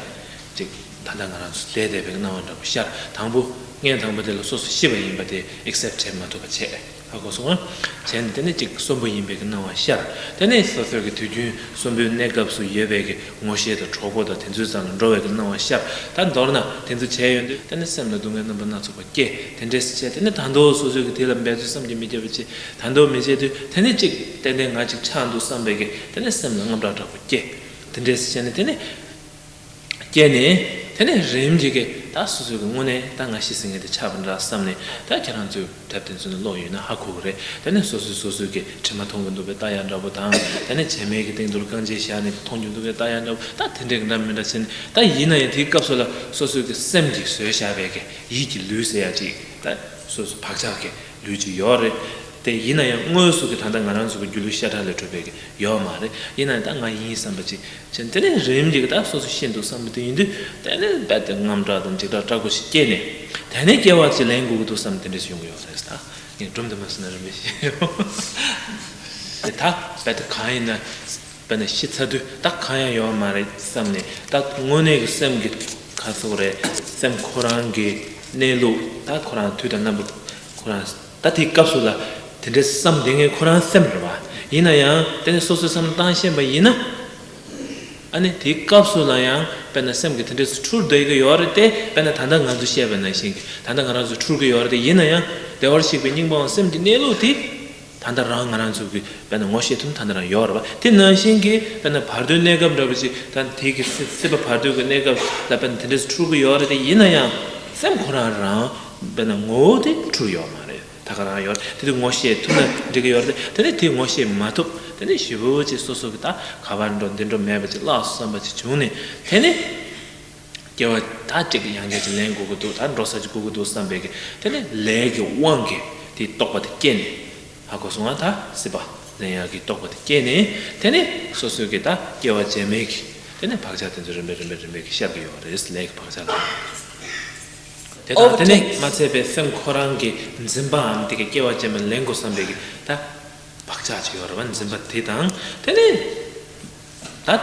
ཅིག་ད་ལྟ་ང་རང་ཚོ་བསྡད་བསྡད་པའི་སྣང་བ་འདྲ་པོ་ཤར། དང་པོ་ངས་དང་པོ་དེ་ལ་སོ་སོ་ཤི་བ་ཡིན་པ་དེ་ཨེག་སེབ་བྱེད་མ་ཐུབ་པ་བྱས། ཧ་གོ་སོང་ཨ། བྱས་ནས་དེ་ནས་ཅིག་གསོན་པོ་ཡིན་པའི་གི་སྣང་བ་ཤར། དེ་ནས་སོ་སོའི་གི་དུས་རྒྱུན་གསོན་པོའི་གནས་སྐབས་སུ་ཡོད་པའི་གི་ངོ་ཤེས་དང་གྲོགས་པོ་དང་དེ་ཚོའི་རྩ་ལ་འགྲོ་བའི་གི་སྣང་བ་ཤར། ད་མདོར་ན་དེ་ཚོ་བྱས་ཡོང་དུས་དེ་ནས་སེམས་ལ་སྡུག་བསྔལ་རྣམ་པ་སྣ་ཚོགས་པ་སྐྱེ། དེ་འདྲས་བྱས་དེ་ནས་ད་དུང་སོ་སོའི་གི་དེ་ལ་འབད་རྩོལ་བསམ་གྱིས་མི་ཁྱབ་པ་བྱེད། ད་དུང་མི་བྱེད་དུས་དེ་ནས་ཅིག་ཏན་ཏན་ང་ཅིག་ཆགས་འདུག་བསམ་པའི་གི་དེ་ནས་སེམས་ལ་དངངས་སྐྲག་འདྲ་པོ་སྐྱེ། དེ་འདྲས་བྱས་ནས་དེ་ནས། སྐྱེས་ནས་དེ་ནས་རིམ་གྱིས་ཀྱི་ད་སོ་སོའི་གི་དངོས་གནས་ད་ང་ཤི་ཟིན་མཁན་དེ་ཆགས་པ་འདྲ་བསམ་ནས། ད་ཁྱེད་རང་ཚོའི་དེབ་དེ་ཚོ་ནས་ཀློག་ཡོད་ན་ཧ་གོ་གི་རེད། དེ་ནས་སོ་སོས་སོ་སོའི་གི་དྲི་མ་མཐོང་གི་འདུག་པའི་ལྟ་ཡག་འདྲ་པོ་དང་། དེ་ནས་བྱེ་མའི་གི་སྟེང་དུ་རྐང་རྗེས་བཞག་ནས་མཐོང་རྒྱུ་འདུག་པའི་ལྟ་ཡག་འདྲ་པོ། ད་དེ་འདྲའི་གི་འདྲ་མི་འདྲ་བྱས་ནས། ད་ཡིན་ན་ཡང་དེའི་སྐབས་སུ་ལ་སོ་སོའི་གི་སེམས་ཀྱིས་བཟོས་བཞག་པའི་གི་ཡིད་ཀྱི་ལུས་ཟེར་ཡག་ཅིག་ད་སོ་སོ་བག་ཆགས་ཀྱི་ལུས་ཅིག་ཡོད་རེད། དེ་ཡིན་ན་ཡང་དངོས་སུ་གི་ད་ལྟ་ང་རང་ཚོ་གི་སྒྱུ་ལུས་ཤ་ཁྲག་ལས་གྲུབ་པའི་གི་ཡོད་མ་རེད། ཡིན་ན་ཡང་ད་ང་ཡིན་བསམ་པ་ཅིག་བྱས། དེ་ནས་རིམ་གྱིས་ད་སོ་སོ་ཤི་འདུག་བསམ་པ་དེ་ཡིན་དུས་དེ་ནས་རྦད་དེ་དངངས་སྐྲག་དང་འཇིགས་སྐྲག་དྲག་པོ་ཞིག་སྐྱེས་ནས། དེ་ནས་སྐྱེ་བ་ཅིག་ལེན་དགོས་ཀྱི་འདུག་བསམ་དེ་འདྲ་ཞིག་ཡོང་གི་ཡོད་རེད། ད་ངས་སྒྲུང་དེ་མ་གསུངས་ན་རིམ་པས་ཤེས་ཡོང་། དེ་ད་རྦད་དེ་གང་ཡིན་ན། དཔེར་ན་ཤི་ཚར་དུས་ད་གང་ཡང་ཡོད་མ་རེད་བསམ་ནས། ད་དངོས་གནས་ཀྱི་སེམས་ཀྱི་ག་ཚོད་རེད། སེམས་ཁོ་རང་གི་གནས་ལུགས་ད་ཁོ་རང་དུས་དང་རྣམ་པ་ཁོ་རང་ད་དེའི་སྐབས་སུ་ལ་དེ་འདྲའི་བསམ་བསྡད་མཁན་ཁོ་རང་སེམས་རེད་བ། ཡིན་ན་ཡང་དེ་ནས་སོ་སོའི་བསམ་བློ་བཏང་ཤེས་པ་ཡིན་ན། ཨ་ནི་དེའི་སྐབས་སུ་ལ་ཡང་དཔེར་ན་སེམས་ཀྱི་དེ་འདྲས་སུ་འཁྲུལ་བསྡད་ཀྱི་ཡོད་རེད་དེ། དཔེར་ན་ད་ལྟ་ང་ཚོས་བཤད་པ་ནང་བཞིན་གྱི་ད་ལྟ་ང་རང་ཚོས་འཁྲུལ་གྱི་ཡོད་རེད་དེ། ཡིན་ན་ཡང་བདེ་བར་གཤེགས་པའི་སྙིང་པོའམ་སེམས་ཀྱི་གནས་ལུགས་དེ། ད་ལྟ་རང་ང་རང་ཚོ་གི་དཔེར་ན་ངོ་ཤེས་ཐུབ་ན་ད་ལྟ་རང་ཡོད་རེད་བ། དེ་ནང་བཞིན་གྱི་དཔེར་ན་བར་དོའི་གནས་སྐབས་འདྲ་པོ་ཅིག་ད་དེ་གི་སྲིད་སྲིད་པ་བར་དོའི་གི་གནས་སྐབས་ལ་དཔེར་ན་དེ་འདྲས་འཁྲུལ་གྱི་ཡོད་རེད་དེ། ཡིན་ན་ཡང་སེམས་ཁོ་རང་རང་དཔེར་ན་ངོ་བོ་དེ་འཁྲུལ་ཡོད་མ་རེད། ད་ག་རང་ཡོད་རེད། དེ་དུས་ངོ་ཤེས་ཐུབ་ན་འགྲིག་གི་ཡོད་རེད་དེ། དེ་ནས་དེ་ངོ་ཤེས་མ་ཐུབ། དེ་ནས་ཞེ་པོ་ཅིག་སོ་སོ་གི་ད་ག་པར་འགྲོ་འདི་འགྲོ་མེད་པ་ཅིག་ལགས་སོ་བསམ་པ་ཅིག་བྱུང་ནས། དེ་ནས། སྐྱེ་བ་ད་གཅིག་གི་ཡང་བསྐྱར་ཅིག་ལེན་དགོས་ཀྱི་འདུག་ད་འགྲོ་ས་ཅིག་དགོས་ཀྱི་འདུག་བསམ་པའི་གི་དེ་ནས་ལས་ཀྱི་དབང་གིས་དེའི་རྟོག་པ་དེ་སྐྱེས་ནས། ཧ་གོ་སོང་ང་། ད་སྲིད་པ་ལེན་ཡག་གི་རྟོག་པ་དེ་སྐྱེས་ནས། དེ་ནས་སོ་སོའི་གི་ད་སྐྱེ་བ་རྗེས་མའི་གི་དེ་ནས་བག་ཆགས་དེ་ཚོ་རིམ་པས་རིམ་པས་རིམ་པས་གི་ཤར་གི་ཡོད་རེད། ལས་ཀྱི་བག་ཆགས་དེ། དེ་དང་དེ་ནས་མ་ཚད་པའི་སེམས་ཁོ་རང་གི་འཛིན་པའམ་དེ་གི་སྐྱེ་བ་རྗེས་མ་ལེན་དགོས་བསམ་པའི་གི་ད། བག་ཆགས་ཅིག་ཡོད་རེད་བ། འཛིན་པ་དེ་དང་དེ་ནས་ད་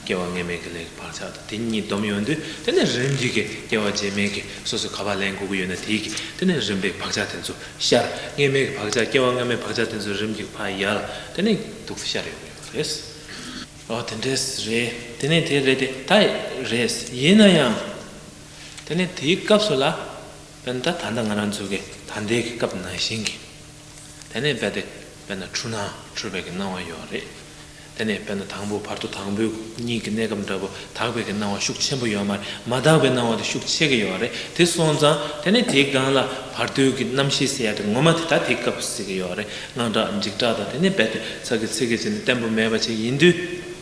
སྐྱེ་བ་སྔ་མའི་གི་ལས་ཀྱི་བག་ཆགས་དང་དེ་གཉིས་བསྡོམས་ཡོང་དུས། དེ་ནས་རིམ་གྱིས་ཀྱི་སྐྱེ་བ་རྗེས་མའི་གི་སོ་སོ་ག་པར་ལེན་དགོས་ཀྱི་ཡོད་ན་དེའི་གི་དེ་ནས་རིམ་པས་བག་ཆགས་དེ་ཚོ་ཤར། སྔ་མའི་གི་བག་ཆགས་སྐྱེ་བ་སྔ་མའི་བག་ཆགས་དེ་ཚོ་རིམ་གྱིས་ཕར་ཡལ། དེ་ནས་འདུག་སེ་ཤར་ཡོང་གི་ཡོད་རེད། ཨོ་དེ་འདྲས་རེད། དེ་ནས་དེ་རེད་དེ་ད་རེད། ཡིན་ན་ཡང་དེ་ནས་དེའི་སྐབས་སུ་ལ་དཔེར་ན་ད་ད་ལྟ་ང་རང་ཚོ་གི་ད་ལྟའི་གི་སྐབས་ནང་བཞིན་གྱི། དེ་ནས་རྦད་དེ་དཔེར་ན་འཁྲུལ་སྣང་འཁྲུལ་པའི་གི་སྣང་བ་ཡོད་རེད། དེ་ནས་དཔེར་ན་དང་པོ་བར་དོ་དང་པོའི་གཉིས་ཀྱི་གནས་སྐབས་འདྲ་པོ་དག་པའི་གི་སྣང་བ་ཤུགས་ཆེན་པོ་ཡོད་མ་རེད། མ་དག་པའི་སྣང་བ་དེ་ཤུགས་ཆེ་གི་ཡོད་རེད། དེ་སོང་ཙང་དེ་ནས་དེའི་སྒང་ལ་བར་དོའི་གི་རྣམ་ཤེས་ཟེར་ཡ་དེ་ངོ་མ་དེ་ད་དེའི་སྐབས་སུ་ཟེར་གི་ཡོད་རེད། དངངས་སྐྲག་འཇིགས་སྐྲག་དང་དེ་ནས་རྦད་དེ་ཚ་གི་ཚི་གི་བྱས་ནས་བརྟན་པོ་མེད་པ་ཅིག་ཡིན་དུས།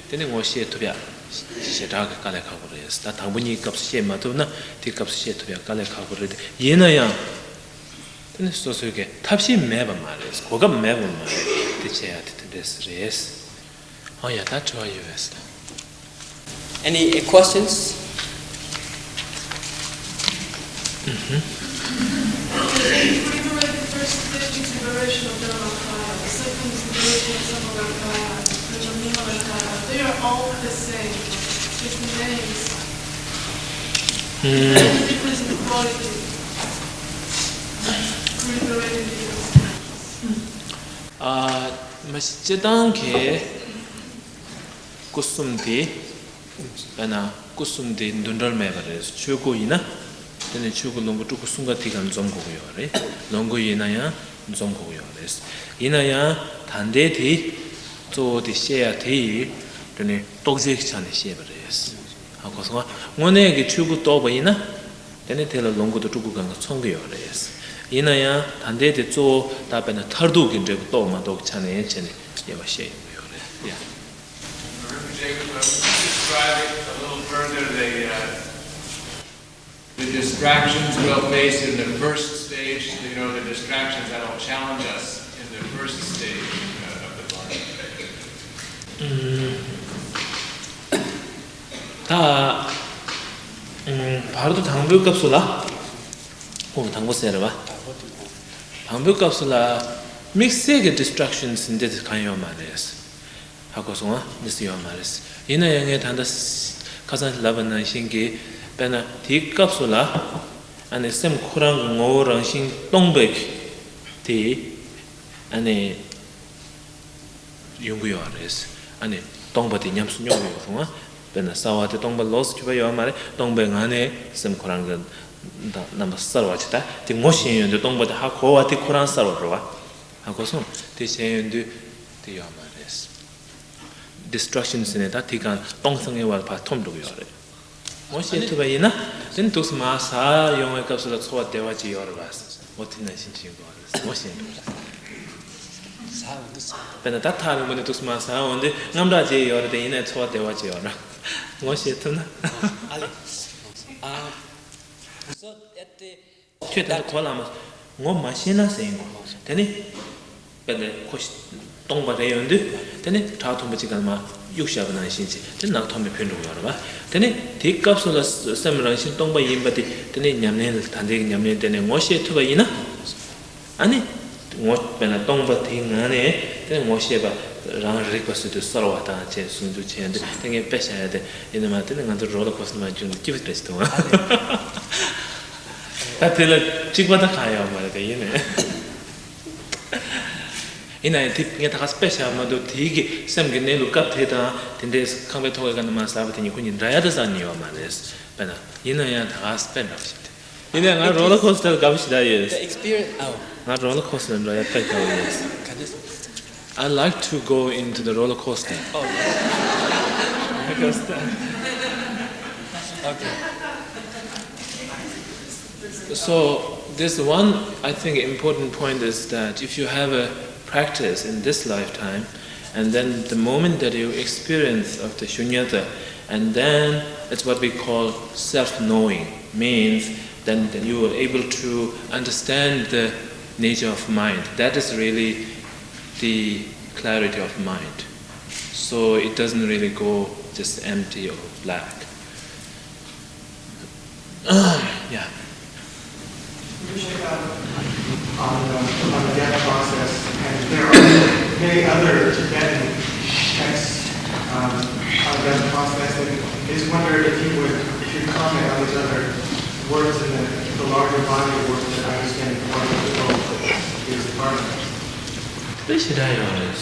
དེ་ནས་ངོ་ཤེས་ཐུབ་ཡ་ཞེ་དྲག་གི་དཀའ་ལས་ཁག་པོ་རེད། ད་དང་པོ་གཉིས་སྐབས་སུ་ཤེས་མ་ཐུབ་ན་དེའི་སྐབས་སུ་ཤེས་ཐུབ་ཡ་དཀའ་ལས་ཁག་པོ་རེད། ཡིན་ན་ཡང་། དེ་ནི་སོ་སོའི་གི་ཐབས་ཤེས་མེད་པ་མ་རེད། གོ་སྐབས་མེད་པ་མ་རེད། དེ་བྱེད་ཡ་དེ་དེ་འདྲས་རེད། ཨོ་ཡ། ད་དྲི་བ་ཡོད་པས། Any uh, questions? If we do it, the first stage is liberation of Dharmakaya, the second is liberation of Sambhogakaya, liberation of Nirmanakaya. They are all the same. Just the names. Difference in the quality. Liberating the ཨ། མ་གཞི་སྤྱིར་བཏང་གི་སྐུ་གསུམ་དེ། དཔེར་ན་སྐུ་གསུམ་དེ་འདུ་འབྲལ་མེད་པ་རེད། ཆོས་སྐུ་ཡིན་ན། དེ་ནས་ཆོས་སྐུ་ལོངས་སྐུ་སྤྲུལ་སྐུ་གསུམ་ཀ་དེ་ག་འཛོམས་དགོས་ཀྱི་ཡོད་རེད། ལོངས་སྐུ་ཡིན་ན་ཡང་འཛོམས་དགོས་ཀྱི་ཡོད་རེད། ཡིན་ན་ཡང་ད་ལྟའི་དེ་གཙོ་བོ་དེ་བཤད་ཡ་དེ་ཡིས་དེ་ནས་རྟོགས་བརྗོད་ཀྱི་ཆ་ནས་བཤད་པ་རེད། ཧ་གོ་སོང་ང་། དངོས་གནས་ཀྱི་ཆོས་སྐུ་རྟོགས་པ་ཡིན་ན། དེ་ནས་དེ་ལ་ལོངས་སྐུ་དང་སྤྲུལ་སྐུ་གང་ག་མཚོན་གྱི་ཡོད་རེད། ཡིན་ན་ཡང་ད་ལྟའི་དེ་གཙོ་བོ་ད་དཔེར་ན་མཐར་ཐུག་གི་འབྲས་བུ་རྟོགས་མ་རྟོགས་ཀྱི་ཆ་ནས་བྱས་ནས་དབྱེ་བ་བཤད་ཡོང་གི་ཡོད་རེད། ཡ། Reverend Jacob, I'm going to describe it a little further. The, uh, The distractions we'll face in the first stage, you know, the distractions that'll challenge us in the first stage uh, of the body. ད་བར་དུ་དང་པོའི་སྐབས་སུ་ལ། ཁོང་དང་པོ་ཟེར་བ། དང་པོའི་སྐབས་སུ་ལ་དམིགས་བསལ་གྱི་distractions འདི་གང་ཡོད་མ་རེད། ཧ་གོ་སོང་ཨ། འདི་སུ་ཡོད་མ་རེད། ཡིན་ན་ཡང་ངས་ད་ལྟ་ཁ་སང་ལབ་པ་ནང་བཞིན་གྱི་དཔེར་ན་དེའི་སྐབས་སུ་ལ་ཨ་ནི་སེམས་ཁོ་རང་གི་ངོ་བོ་རང་བཞིན་སྟོང་པའི་དེ་ཨ་ནི་ཡོང་གི་ཡོད་རེད། ཨ་ནི་སྟོང་པ་དེ་ཉམས་སུ་མྱོང་གི་ཡོད་རུང་ཨ། དཔེར་ན་གསལ་བ་དེ་སྟོང་པ་ལོགས་སུ་གྱུར་པ་ཡོད་མ་རེད། སྟོང་པའི་ངང་ནས་སེམས་ཁོ་རང་གི་རྣམ་པ་གསལ་བ་ཅིག་ད་དེ་ངོ་ཤེས་ཡོང་དུས་སྟོང་པ་དེ་ཧ་གོ་བ་དེ་ཁོ་རང་གསལ་བ་རེད་བ། ཧ་གོ་སོང་། དེ་ཤེས་ཡོང་དུས་དེ་ཡོད་མ་རེད། distraction ཟེར་ནས་ད་དེ་གང་སྟོང་སང་ངེས་བར་ཕར་འཐོམ་འགྲོ་གི་ཡོད་རེད། ངོ་ཤེས་ཐུབ་པ་ཡིན་ན་དེ་ནི་ཐུགས་སུ་མ་ཟ་ཡོང་བའི་སྐབས་སུ་ལ་ཚོར་བ་བདེ་བ་ཅིག་ཡོད་རེད་བ། ངོ་དེ་ནང་བཞིན་བྱེད་དགོས་རེད། ངོ་ཤེས་འགྲོ་རེད། ཟ་འོང་དུས་ཚོར་བ། དཔེར་ན་ད་ཐག་རིང་པོ་ནས་ཐུགས་སུ་མ་ཟ་འོང་དུས་རྔམ་དྲག་ཅིག་ཡོད་རེད་དེ་ཡིན་ནའི་ཚོར་བ་བདེ་བ་ཅིག་ཡོད་རེད། ངོ་ཤེས་ཐུབ་ན། ཨ་ལེ། ཨ། So at the ཁྱོད་ད་ལྟ་གོ་ལ་མ། ངོ་མ་ཤེས་ན་ཟེར་ཡིན་གོ། དེ་ནི། དཔེ་འདི་ཁོ་ཤི་སྟོང་པ་རེད་ཡོང་དུས། དེ་ནི་བྲག་མཐོན་པོ་གཅིག་ག་ལ་མ་གཡུག་བཞག་པ་ནང་བཞིན་བྱས་དེ་ནག་མཐོང་མི་འཕེན་འགྲོ་གི་ཡོད་རེད་བ། དེ་ནི་དེའི་སྐབས་སུ་ལ་སེམས་རང་བཞིན་སྟོང་པ་ཡིན་པ་དེ་དེ་ནི་ཉམས་ལེན་ད་ལྟའི་ཉམས་ལེན་དེ་ནི་ངོ་ཤེས་ཐུབ་པ་ཡིན་ན། ཨ་ནི། ངོ་དཔེར་ན་སྟོང་པ་དེའི་ངང་ནས་དེ་ནི་ངོ་ཤེས་པ་རང་རིག་པ་སོ་སོའི་གསལ་བ་དང་བཅས་ཟུང་འཇུག་བྱས་ཏེ་དེ་ངས་དཔེ་བཞག་ཡ་དེ་ཡིན་ན་མ་དེ་ནི་ང་ཚོ་རོ་ལ་གོ་སོང་མ་བྱུང་དེ་སྐྱིད་པོ་དཔེ་ཞིག་འདུག་ད་དེ་ལ་གཅིག་པ་ད་གང་ཡོད་མ་རེད་དེ་ཡིན་ནས། ཡིན་ན་ཡང་དེ་ངས་ད་ག་སེ་དཔེ་བཞག་མ་འདུག་དེའི་གི་སེམས་ཀྱི་གནས་ལུགས་སྐབས་དེ་དང་དེ་འདྲའི་ཁང་པའི་ཐོག་གི་ག་ནས་མ་ཟག་པ་དེ་གཉིས་ཁོ་གཉིས་འདྲ་ཡ་ད་ཟག་ནི་ཡོད་མ་རེད། དཔེར་ན་ཡིན་ན་ཡང་ད་ག་སེ་དཔེ་འདྲ་བ་ཞིག་དེ། ཡིན་ན་ང་roller coaster དགའ་པོ་ཞིག་ད་ཡོད། The experience. Oh. ང་roller coaster འགྲོ་ཡ་དཔེ་དགའ་པོ་ཡོད། ག་འདྲ། I like to go into the roller coaster. Oh. Roller coaster. Okay. So this one, I think, important point is that if you have a practice in this lifetime, and then the moment that you experience of the shunyata, and then it's what we call self-knowing, means then you are able to understand the nature of mind. That is really the clarity of mind. So it doesn't really go just empty or black. Yeah. On the, on the death process, and there are many other Tibetan texts um, on the death process. And I just wondered if you would, if you'd comment on these other works in the, the larger body of work that I understand the Department of People is a part of. དཔེ་ཞེ་དྲག་ཡོད་རེད།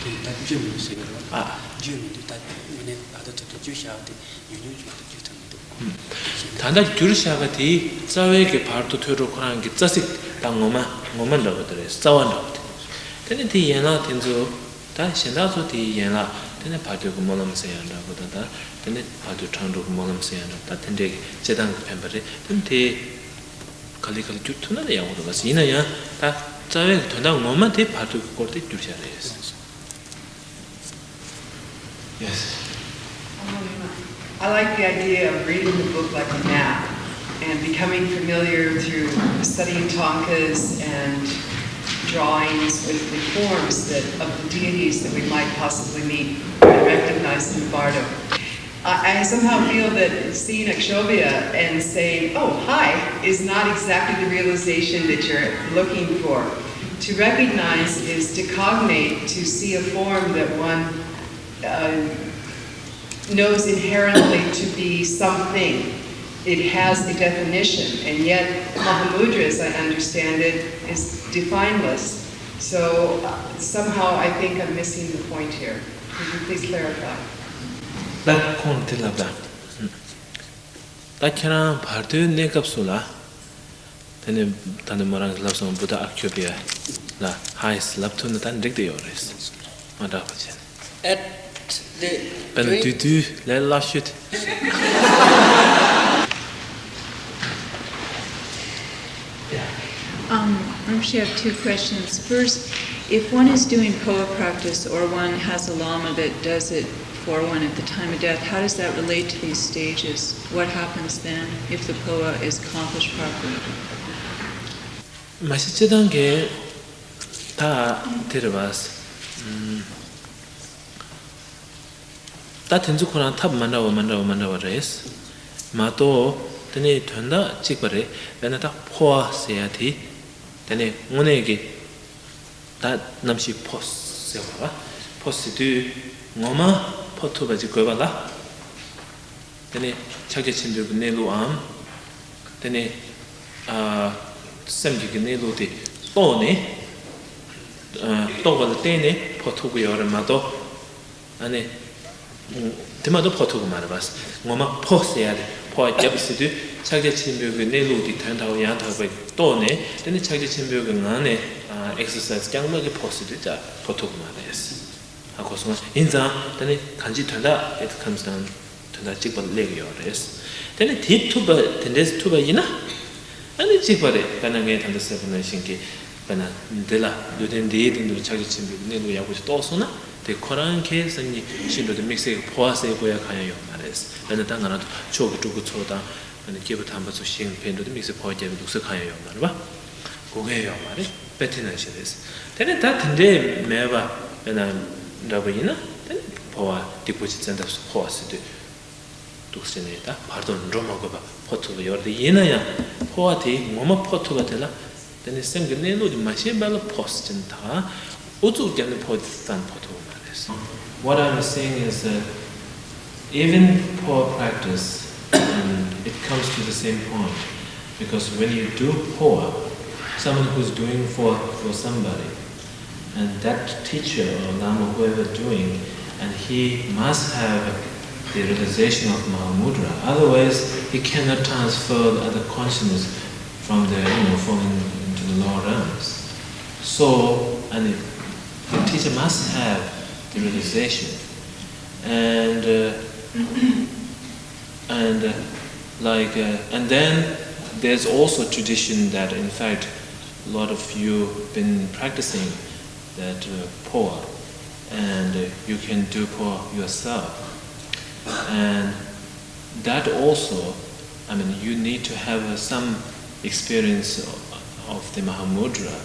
དེ་ད་བརྗོད་མི་འདུག་ཟེར་གི་རེད་བ། ཨ། བརྗོད་མི་འདུག་ད་ངས་ནས་ད་ལྟ་ཐོག་ཏུ་བརྗོད་བཞག་པ་དེ་ཉུང་ཉུང་ཅིག་མ་གཏོགས་བརྗོད་ཐུབ་མི་འདུག་ད་ལྟ་བསྒྱུར་བཞག་པ་དེའི་རྩ་བའི་གི་བར་དུ་ཐོས་གྲོགས་ཁོ་རང་གི་རྩ་ཚིག་དང་ངོ་མ་ངོ་མ་འདྲ་པོ་དེ་རེད། རྩ་བ་འདྲ་པོ་དེ། དེ་ནི་དེའི་ཡན་ལག་དེ་ཚོ་ད་གཞན་དག་ཚོ་དེའི་ཡན་ལག་དེ་ནི་བར་དོའི་གི་སྨོན་ལམ་ཟེར་ཡང་འདྲ་པོ་དང་ད་དེ་ནི་བར་དོའི་འཕྲང་སྒྲོལ་གི་སྨོན་ལམ་ཟེར་ཡང་འདྲ་ད་དེ་འདྲའི་གི་སྤྱི་བཏང་གི་འཕེན་པ་རེད། དེ་ནི་དེ་ག་ལེ་ག་ལེ་བསྒྱུར་ཐུབ་ན་ལ་ཡག་པོ་འདུག་ལ་ཡིན་ན་ཡང་ད་རྩ་བའི་གི་དོན་དག་ངོ་མ་དེ་བར་དོའི་གི་སྐོར་དེ་བསྒྱུར་བཞག་རེད། Yes. I like the idea of reading the book like a map and becoming familiar through studying thangkas and drawings with the forms that of the deities that we might possibly meet and recognize in the bardo. I, I somehow feel that seeing Akshobhya and saying, "Oh, hi," is not exactly the realization that you're looking for. To recognize is to cognate, to see a form that one uh, knows inherently to be something. It has a definition, and yet Mahamudra, as I understand it, is defineless. So uh, somehow I think I'm missing the point here. Could you please clarify? ད་ཁོང་དེ་ལབ་ད། ད་ཁྱེད་རང་བར་དོའི་གནས་སྐབས་སུ་ལ། དེ་ནས་ད་ནི་མོ་རང་གིས་ལབ་སོང་བུདྡྷ་ཨཀ་ཁྱོ་པི་ཡ་ལ་ཧའི་ལབ་ཐུབ་ན་ད་འགྲིག་བསྡད་ཡོད་རེད། མ་དྲག་པ་བྱས་ནས། At the དཔེར་ན་དུས་དུས་ལས་སླ་ཤོས་དེ། Um, Rinpoche, I have two questions. First, if one is doing phowa practice or one has a lama that does it or one at the time of death, how does that relate to these stages? What happens then if the poa is accomplished properly? མ་གཞི་སྤྱིར་བཏང་གི་ད་དེ་རེད་བ། ད་དེ་ཚོ་ཁོ་རང་ཐབས་མ་འདྲ་བ་མ་འདྲ་བ་མ་འདྲ་བ་རེད། མ་གཏོགས་དེ་ནི་དོན་དག་གཅིག་པ་རེད། དཔེར་ན་ད་འཕོ་བ་ཟེར་ཡ་དེ། དེ་ནི་དངོས་གནས་ཀྱི་ད་ནམ་ཞིག་འཕོ་ཟེར་བ་ལ། འཕོ་ཟེར་དུས་ངོ་མ་འཕོ་ཐུབ་པ་ཅིག་དགོས་པ་ལ། དེ་ནི་ཕྱག་རྒྱ་ཆེན་པོའི་གི་གནས་ལུགས་འམ། དེ་ནི་ཨ། སེམས་ཀྱི་གི་གནས་ལུགས་དེ་རྟོགས་ནས། ཨ། རྟོགས་པ་ལ་བརྟེན་ནས་འཕོ་ཐུབ་ཀྱི་ཡོད་རེད་མ་གཏོགས། ཨ་ནི། དེ་མ་གཏོགས་འཕོ་ཐུབ་ཀྱི་མ་རེད་པ། ངོ་མ་འཕོ་ཟེར་ཡ་དེ་འཕོ་བ་བརྒྱབ་ཟེར་དུས་ཕྱག་རྒྱ་ཆེན་པོའི་གི་གནས་ལུགས་དེ་དོན་དག་ཡང་དག་པའི་རྟོགས་ནས། དེ་ནི་ཕྱག་རྒྱ་ཆེན་པོའི་གི་ངང་ནས་ཨེག་སར་སའི་ཛི་རྐྱང་པ་གི་འཕོ་ཟེར་དུས་ཀྱང་འཕོ་ཐུབ་ཀྱི་མ་རེད། ཧ་གོ་སོང་། ཡིན་ཙང་དེ་ནི་གང་ཅིའི་དོན་དག་it comes down དོན་དག་གཅིག་པ་སླེབས་ཡོད་རེད། དེ་ནི་དེ་ཐུབ་པ་དེ་འདྲས་ཐུབ་པ་ཡིན་ན། ཨ་ནི་གཅིག་པ་རེད། དཔེར་ན་ངས་ད་ལྟ་ཟེར་བ་ནང་བཞིན་གྱི། དཔེར་ན་འདི་ལ་ལུས་རྟེན་འདིའི་སྟེང་དུ་ཕྱག་རྒྱ་ཆེན་པོའི་གནས་ལུགས་ཡག་པོ་ཞིག་རྟོགས་སོང་ན། དེ་ཁོ་རང་གི་སེམས་ཉིད་ཤིན་ཏུ་དེ་དམིགས་བསལ་གྱི་འཕོ་བ་ཟེར་དགོས་ཡ་གང་ཡང་ཡོད་མ་རེད། དཔེར་ན་ད་ང་རང་ཚོ་མཆོག་གི་སྤྲུལ་སྐུ་ཚོ་དང་། དཔེར་ན་སྐྱེས་བུ་དམ་པ་ཚོ་ཞིང་ཕན་འགྲོ་དེ་དམིགས་བསལ་འཕོ་བ་བརྒྱབ་པའི་ལུགས་སྲོལ་གང་ཡང་ཡོད་མ་རེད་པ། དགོས་མཁན་ཡོད་མ་རེད། དཔེ་དེ་ནང་བཞིན་རེད། དེ་ནས་ད་དེ་འདྲས་མེད་པ་དཔེར་ན་འདྲ་པོ་ཡིན་ན། དེ་ནི་འཕོ་བ་སྡིག་པོ་ཆེ་བཙན་ཐབས་སུ་འཕོ་བ་ཟེར་དུས། འདུག་ཟེར་ནས་ད་བར་དུ་འགྲོ་མ་དགོས་པ་འཕོ་ཐུབ་པ་ཡོད་རེད། ཡིན་ན་ཡང་འཕོ་བ་དེ་ངོ་མ་འཕོ་ཐུབ་པ་དེ་ལ། དེ་ནི་སེམས་ཀྱི་གནས་ལུགས་དེ་མ་ཤེས་པ་ལ་འཕོ་ཟེར་ད། ཨུ་ཚུགས་བརྒྱབ་ནས་འཕོ་དེ་ཙམ་འཕོ་ཐུབ་པ་མ་རེད། What I'm saying is that even poa practice, um, it comes to the same point. Because when you do poa, someone who's doing for, for somebody, and that teacher or lama, whoever doing, and he must have the realization of Mahamudra. Otherwise, he cannot transfer the other consciousness from the, you know, falling into the lower realms. So, and the teacher must have the realization. And, uh, and, uh, like, uh, and then there's also tradition that, in fact, a lot of you been practicing that, uh, poa, and, uh, you can do poa yourself. And that also, I mean, you need to have, uh, some experience of the Mahamudra,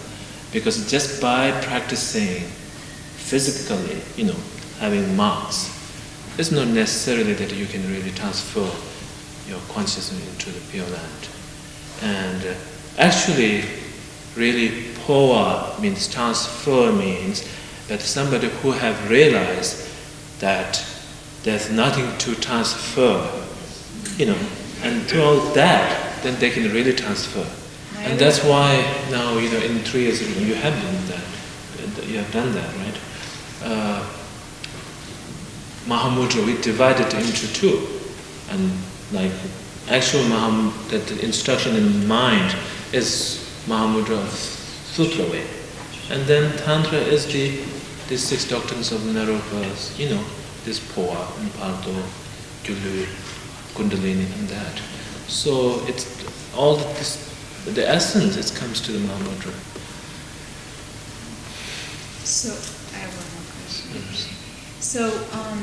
because just by practicing physically, you know, having marks, it's not necessarily that you can really transfer your consciousness into the Pure Land. And, uh, actually, really, poa means transfer, means that somebody who have realized that there's nothing to transfer, you know, and throughout that, then they can really transfer. And that's why now, you know, in three years, you know, you have done that. You have done that, right? Uh, Mahamudra, we divide it into two. And, like, actual Maham-, that the instruction in mind is Mahamudra Sutra way. And then Tantra is the, the six doctrines of Naropa, you know, this poa and Pardo, Gyulu, Kundalini, and that. So it's all that this, the essence, it comes to the Mahamudra. So, I have one more question. So, um,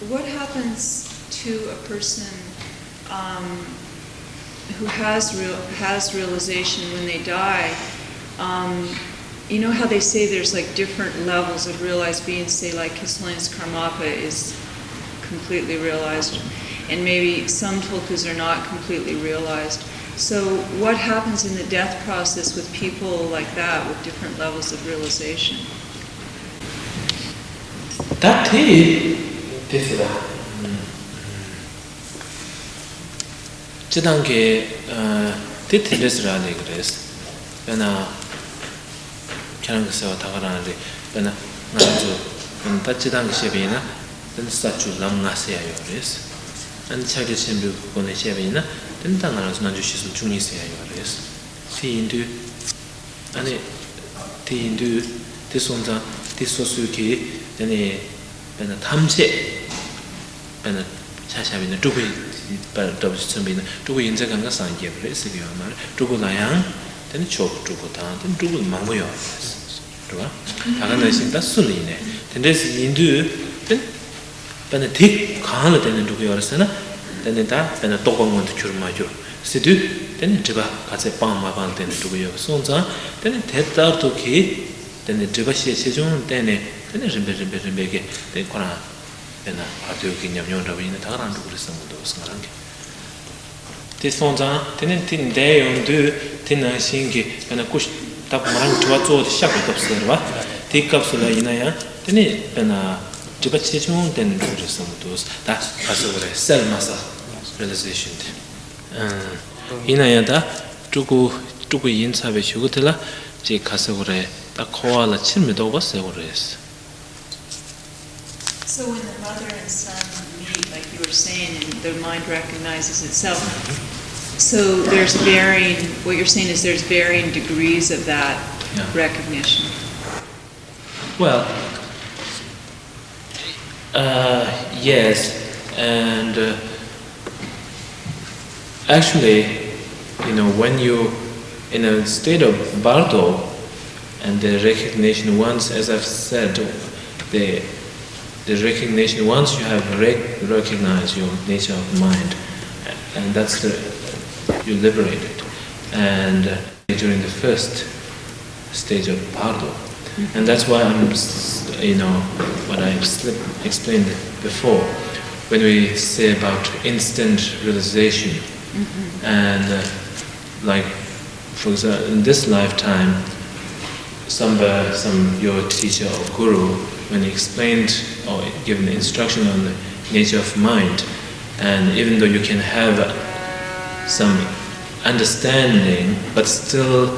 what happens to a person, um, who has real-, has realization when they die? Um, you know how they say there's, like, different levels of realized beings, say, like, His Holiness Karmapa is completely realized, and maybe some tulkus are not completely realized. So what happens in the death process with people like that, with different levels of realization? ད་དེ་དེ་ཟེར་ད། སྤྱིར་བཏང་གི་ཨ་དེ་དེ་འདྲ་ཟེར་ར་ལས་ཀྱི་རེད། དཔེར་ན། ཁྱེད་རང་གིས་ཟེར་བ་ད་ག་རང་རེད། དཔེར་ན་ང་རང་ཚོ་ད་སྤྱིར་བཏང་གི་བཤད་པ་ཡིན་ན། དེ་ནི་ས་བཅུ་ལམ་ལྔ་ཟེར་ཡ་ཡོད་རེད། ཨ་ནི་ཕྱག་རྒྱ་ཆེན་པོའི་སྒོ་ནས་བཤད་པ་ཡིན་ན། དེ་ནི་ད་ང་རང་ཚོ་རྣལ་འབྱོར་སྤྱི་གསུམ་བཅུ་གཉིས་ཟེར་ཡ་ཡོད་རེད། དེ་ཡིན་དུས། ཨ་ནི། དེ་ཡིན་དུས། དེ་སོང་ཙང་དེ་སོ་སོའི་གི། དེ་ནི། དཔེར་ན་ཐམས་ཅད། དཔེར་ན་ཆ་བཞག་པ་ཡིན་ན་སྤྲུལ་སྐུ་ཡིན་པ་འདྲ་པོ་ཞིག་མཚོན་པ་ཡིན་ན། སྤྲུལ་སྐུ་ཡིན་ཚད་གང་ག་སངས་རྒྱས་པ་རེད་ཟེར་གྱི་ཡོད་མ་རེད། སྤྲུལ་སྐུ་ལ་ཡང་དེ་ནི་མཆོག་གི་སྤྲུལ་སྐུ་དང་དེ་ནི་སྤྲུལ་སྐུ་མང་པོ་ཡོད་རེད། རེད་བ། ད་ག་ནང་བཞིན་ད་སུ་ལ་ཡིན་ནའི་དེ་འདྲས་ཡིན་དུས་དེ་ནི་ དཔེར་ན་དེ་གང་ལ་བརྟེན་ནས་འགྲོ་གི་ཡོད་རེད་ཟེར་ན། དེ་ནི་ད་དཔེར་ན་རྟོག་པ་མངོན་དུ་གྱུར་མ་གྱུར་ཟེར་དུས། དེ་ནི་སྒྲིབ་པ་ག་ཚད་སྤངས་མ་སྤངས་ལ་བརྟེན་ནས་འགྲོ་གི་ཡོད་པ་སོང་ཙང་། དེ་ནི་དེ་ལྟར་དུ་གི་དེ་ནི་སྒྲིབ་པ་ཤས་ཆེ་ཆུང་བརྟེན་ནས། དེ་ནི་རིམ་པས་རིམ་པས་རིམ་པས་ཀྱི་དེ་ཁོ་རང་དཔེར་ན་བར་དོའི་གི་ཉམས་མྱོང་འདྲ་བོ་ཡིན་ན་ད་ག་རང་འགྲོ་གི་རེད་བསམ་གི་འདུག་ང་རང་གིས། དེ་སོང་ཙང་དེ་ནི་དེ་འདས་ཡོང་དུས། དེ་ནང་བཞིན་གྱི་དཔེར་ན་སྐུ་ད་ང་རང་གི་དྲི་བ་གཙོ་བོ་དེ་གཤགས་པའི་སྐབས་སུ་རེད་བ། དེའི་སྐབས་སུ་ལ་ཡིན་ན་ཡང་དེ་ནི་དཔེར་ན་སྒྲིབ་པ་ཆེ་ཆུང་བརྟེན་ནས་འགྲོ་གི་རེད་བསམ་གི་འདུག་ད་ག་ཟེར་དགོས་རེད། གསལ་མ་གསལ་realization་དེ། ཨང་། ཡིན་ན་ཡང་ད་སྤྲུལ་སྐུ་སྤྲུལ་སྐུ་ཡིན་ཚར་བའི་གཞུག་གུ་དེ་ལ་ཅིག་ག་ཟེར་དགོས་རེད། ད་འཁོར་བ་ལ་ཕྱིར་མི་ལྡོག་པ་ཟེར་དགོས་རེད། So when the mother and son meet, like you were saying, and the mind recognizes itself, so there's varying, what you're saying is there's varying degrees of that Yeah. recognition. Well, uh, yes, and uh, actually, you know, when you in a state of bardo, and the recognition once, as I've said, the the recognition once you have rec- recognized your nature of mind, and that's the you liberated, and uh, during the first stage of bardo, and that's why I'm, s- you know, what I slip- explained before, when we say about instant realization, and uh, like, for example, in this lifetime, somebody, some your teacher or guru, when he explained or given instruction on the nature of mind, and even though you can have uh, some understanding, but still,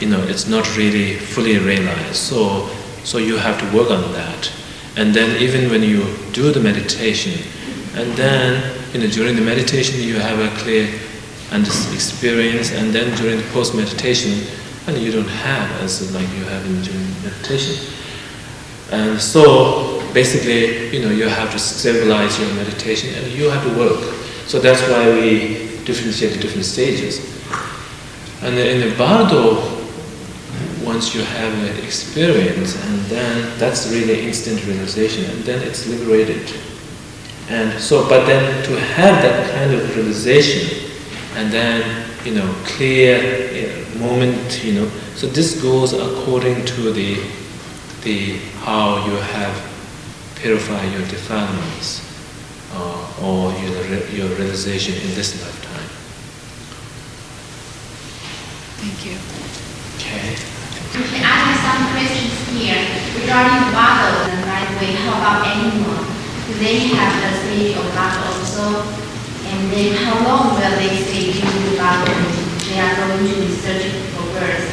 you know, it's not really fully realized. So, so you have to work on that. And then even when you do the meditation, and then, you know, during the meditation you have a clear and experience, and then during the post meditation, and you don't have as like you have in during meditation. And so basically, you know, you have to stabilize your meditation and you have to work. So that's why we differentiate the different stages. And in the bardo, once you have an experience, and then that's really instant realization, and then it's liberated. And so, but then to have that kind of realization, and then, you know, clear uh, moment, you know, so this goes according to the the how you have purified your defilements uh, or your, re- your realization in this lifetime. Thank you. Okay. I have some questions here regarding the bardo and right way. How about animal? Do they have the stage of bardo also? And then how long will they stay during the bardo? They are going to be searching for birds.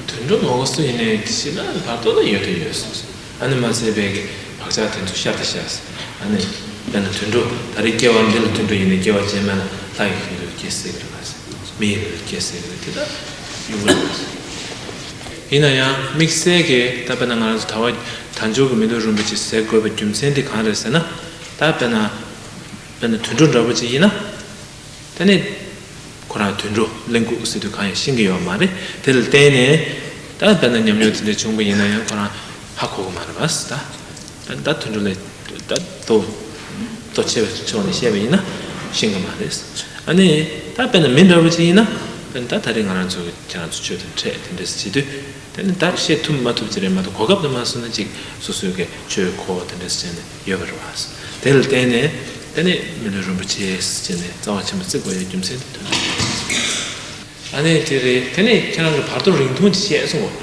དུད་འགྲོ་མང་པོ་སུ་ཡིན་ནའི་དེ་ཤི་ན་བར་དོ་ལ་ཡོད་དུ་ཡོད་སོང་། ཨ་ནི་མ་ཚད་པའི་གི་བག་ཆགས་དེ་ཚོ་ཤར་དུ་ཤར། ཨ་ནི་དཔེར་ན་དུད་འགྲོ་ད་རེས་སྐྱེ་བ་འདི་ལ་དུད་འགྲོ་ཡིན་ནའི་སྐྱེ་བ་རྗེས་མ་ལ་ལྷ་ཡི་ཡུལ་དུ་སྐྱེ་སྲིད་ཀྱི་རེད། མི་ཡི་ཡུལ་དུ་སྐྱེ་སྲིད་ཀྱི་རེད། དེ་ད་ཡོང་གི་རེད། ཡིན་ན་ཡང་དམིགས་བསལ་གྱི་ད་དཔེར་ན་ང་རང་ཚོ་ད་བར་དལ་འབྱོར་གྱི་མི་ལུས་རིན་པོ་ཆེ་ཟེར་དགོས་པའི་རྒྱུ་མཚན་དེ་གང་རེད་ཟེར་ན། ད་དཔེར་ན་དཔེར་ན་དུད་འགྲོ་འདྲ་པོ་ཅིག་ཡིན་ན། དེ་ནས་ཁོ་རང་དུད་འགྲོ་གླེན་ལྐུགས་ཟེར་དུས་གང་ཡང་ཤེས་ཀྱི་ཡོད་མ་རེད། དེ་ལ་བརྟེན་ནས་ད་དཔེར་ན་ཉམས་མྱོང་དེ་འདྲ་བྱུང་བ་ཡིན་ན་ཡང་ཁོ་རང་ཧ་གོ་གི་མ་རེད་པ། ད་ད་དུད་འགྲོ་ལས་ད་དོ་དོ་ཆེ་བའི་ཕྱོགས་ནས་བཤད་པ་ཡིན་ན་ཤེས་ཀྱི་མ་རེད། ཨ་ནི་ད་དཔེར་ན་མི་འདྲ་བོ་ཅིག་ཡིན་ན། དཔེར་ན་ད་ད་རེས་ང་རང་ཚོ་གི་ཁྱེད་རང་ཚོ་ཆོས་དང་འཕྲད་དེ་འདྲ་བྱེད་དུས། དེ་ནི་བདག་བཤད་ཐུབ་མ་ཐུབ་ཅིག་རེད་མ་གཏོགས། གོ་སྐབས་དེ་མ་སོང་ན་ཅིག་སོ་སོའི་གི་ཆོས་གོ་བ་དེ་འདྲ་ཟེར་ནས་ཡོད་པ་རེད་བ། དེ་ལ་བརྟེན་ནས་དེ་ནི་མི་ལུས་རིན་པོ་ཆེ་ཟེར་ནས་རྩ་བ་ཆེན་པོ་བརྩི་དགོས་ཡ་རྒྱུ་མཚན་དེ་དོན་དུ། ཨ་ནི་དེ་རེད། དེ་ནི་ཁྱེད་རང་གི་བར་དོ་རིང་ཐུང་ཅིག་བཤད་སོང་བ།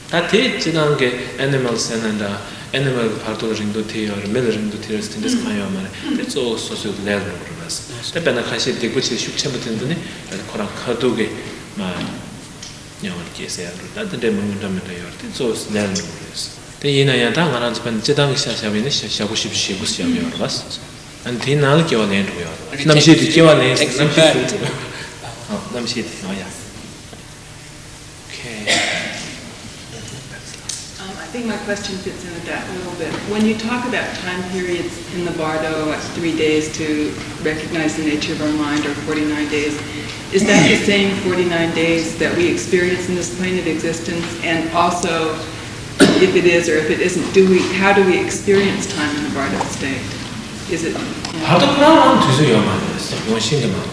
ད་དེ་སྤྱི་བཏང་གི་animal་ཟེར་ན་འདྲ། animal་གི་བར་དོ་ལ་རིང་ཐུང་དེ་ཡོད་རེད། མི་ལ་རིང་ཐུང་དེ་ཡོད་རེད་ཟེར་དེ་འདྲ་ཟེར་གང་ཡོད་མ་རེད། དེ་གཙོ་བོ་སོ་སོའི་གི་ལས་ལ་རུང་རེད་བ། དེ་དཔེར་ན་ཁ་ཤས་སྡིག་པ་བྱེད་ཤུགས་ཆེན་པོ་དེ་ཚོ་ནི་ད་ཁོ་རང་ཁ་ཐུག་གི་མ་དམྱལ་བར་སྐྱེ་ཟེར་ཡ་འདུག་ད་དེ་འདྲའི་མང་པོ་འདྲ་མི་འདྲ་ཡོད་རེད། དེ་གཙོ་བོ་ལས་ལ་འགྲོ་གི་རེད། དེ་ཡིན་ན་ཡང་ད་ང་རང་ཚོ་ཕ་ནི་སྤྱི་བཏང་གི་ཤ་བཞག་པ་ཡིན་ན་ཤ་ཞག་པོ་བཞི་བཅུ་ཞེ་དགུ་ཞེ་ཡོད་རེད་པ། ཨ་ནི་དེའི་ནང་ལ་སྐྱེ་བ་ལེན་འགྲོ་གི་ཡོད་རེད། རྣམ་ཤེས་དེ་སྐྱེ་བ་ལེན་ཟེར། རྣམ་ཤེས་དེ་འགྲོ་གི་ཡོད། ཨ། རྣམ་ཤེས་དེ། ཨ་ཡ། Okay. Um, I think my question fits in with that a little bit. When you talk about time periods in the Bardo, like three days to recognize the nature of our mind, or forty-nine days, is that the same forty-nine days that we experience in this plane of existence? And also, If it is or if it isn't, do we, how do we experience time in the Bardo state? Is it? བར་དོ་ཁོ་རང་རང་དུས་ཚོད་ཡོད་མ་རེད། ཡོང་ཤེས་ཀྱི་མ་རེད།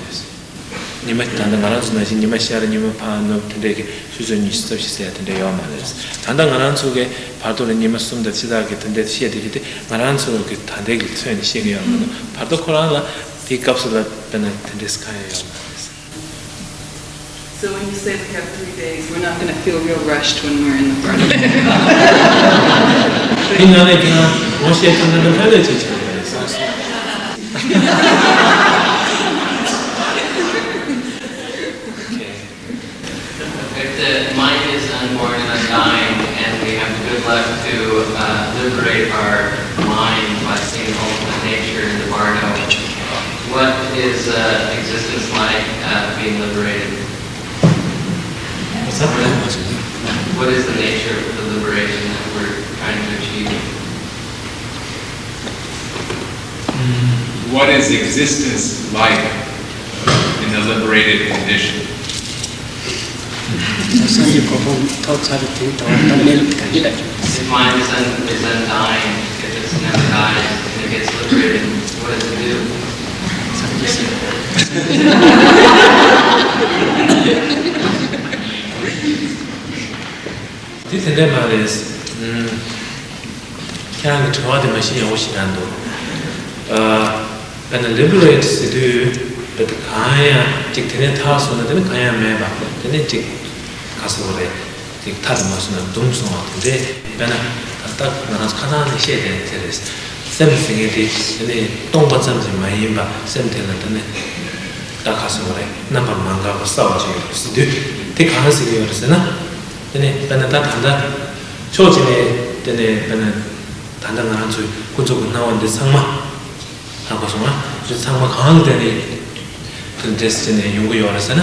ཉི་མ་ད་ལྟ་ང་རང་ཚོ་ནང་བཞིན་ཉི་མ་ཤར་ཉི་མ་འཕགས་ནུབ་དེ་འདྲས་ཀྱི་ཆུ་ཚོད་ཉི་ཤུ་རྩ་བཞི་ཟེར་ཡ་དེ་འདྲས་ཡོད་མ་རེད། ད་ལྟ་ང་རང་ཚོ་གི་བར་དོ་ལ་ཉི་མ་གསུམ་དང་ཕྱི་ཟླ་གི་དེ་འདྲས་བཤད་བསྡད་རྒྱུ་དེ་ང་རང་ཚོ་གི་ད་ལྟའི་གི་ཚོད་ནས་བཤད་ཀྱི་ཡོད་མ་གཏོགས་བར་དོ་ཁོ་རང་ལ་དེའི་སྐབས་སུ་ལ་དཔེར་ན་དེ་འདྲས་གང་ཡང་ཡོད་མ་རེད། So when you say we have three days, we're not going to feel real rushed when we're in the garden. དེ་ན་ནས་ཀྱང་ངོ་ཤེས་ཐུབ་ན་ཕན་ལས་ཆེ་ཆེ་རེད། If the mind is unborn and undying, and we have the good luck to uh, liberate our mind by seeing ultimate nature in the Bardo, what is uh, existence like uh, being liberated? What's that? What is the nature of the liberation that we're trying to achieve? What is existence like in the liberated condition? If mind is, un- is undying, if it never dies, and it gets liberated, what does it do? དེ་དེ་འདྲ་མ་རེད། ཨུམ། ཁྱེད་རང་གི་དྲི་བ་དེ་མ་གཞི་ཡག་པོ་ཞིག་གནང་འདུག་ཨ། དཔེར་ན་ལི་བི་རེ་ཊི་ཟེར་དུས་དཔེ་དེ་གང་ཡང་ཅིག་དེ་ནས་ཐར་སོང་ན་དེ་ནི་གང་ཡང་མེད་པ་དེ་ནི་ཅིག་ག་ཟེར་དགོས་རེད། ཅིག་ཐར་དུ་མ་སོང་ན་སྡུག་སོང་བ་དེ་འདྲས་དཔེར་ན་ད་ལྟ་ང་རང་ཚོ་ཁ་སང་ནས་བཤད་བསྡད་དེ་རེད། སེམས་ཟེར་མཁན་དེ་དེ་ནི་སྟོང་པ་ཙམ་ཞིག་མ་ཡིན་པ་སེམས་དེ་ལ་དེ་ནི་ད་ག་ཟེར་དགོས་རེད། རྣམ་པ་མ་འགགས་པ་གསལ་བ་ཅིག་ཡོད་ཟེར་དུས་དེ་གང་ཟེར་གྱི་ཡོད་རེད་ཟེར་ན། དེ་ནས་དཔེར་ན་ད་ད་ལྟ་ཕྱོགས་གཅིག་ནས་དེ་ནས་དཔེར་ན་ད་ལྟ་ང་རང་ཚོའི་ཁོ་ཚོ་གི་སྣང་བ་འདི་ཚང་མ་ཧ་གོ་སོང་ང་། འདི་ཚང་མ་གང་ལ་བརྟེན་ནས་དེ་འདྲས་བྱས་ནས་ཡོང་གི་ཡོད་རེད་ཟེར་ན།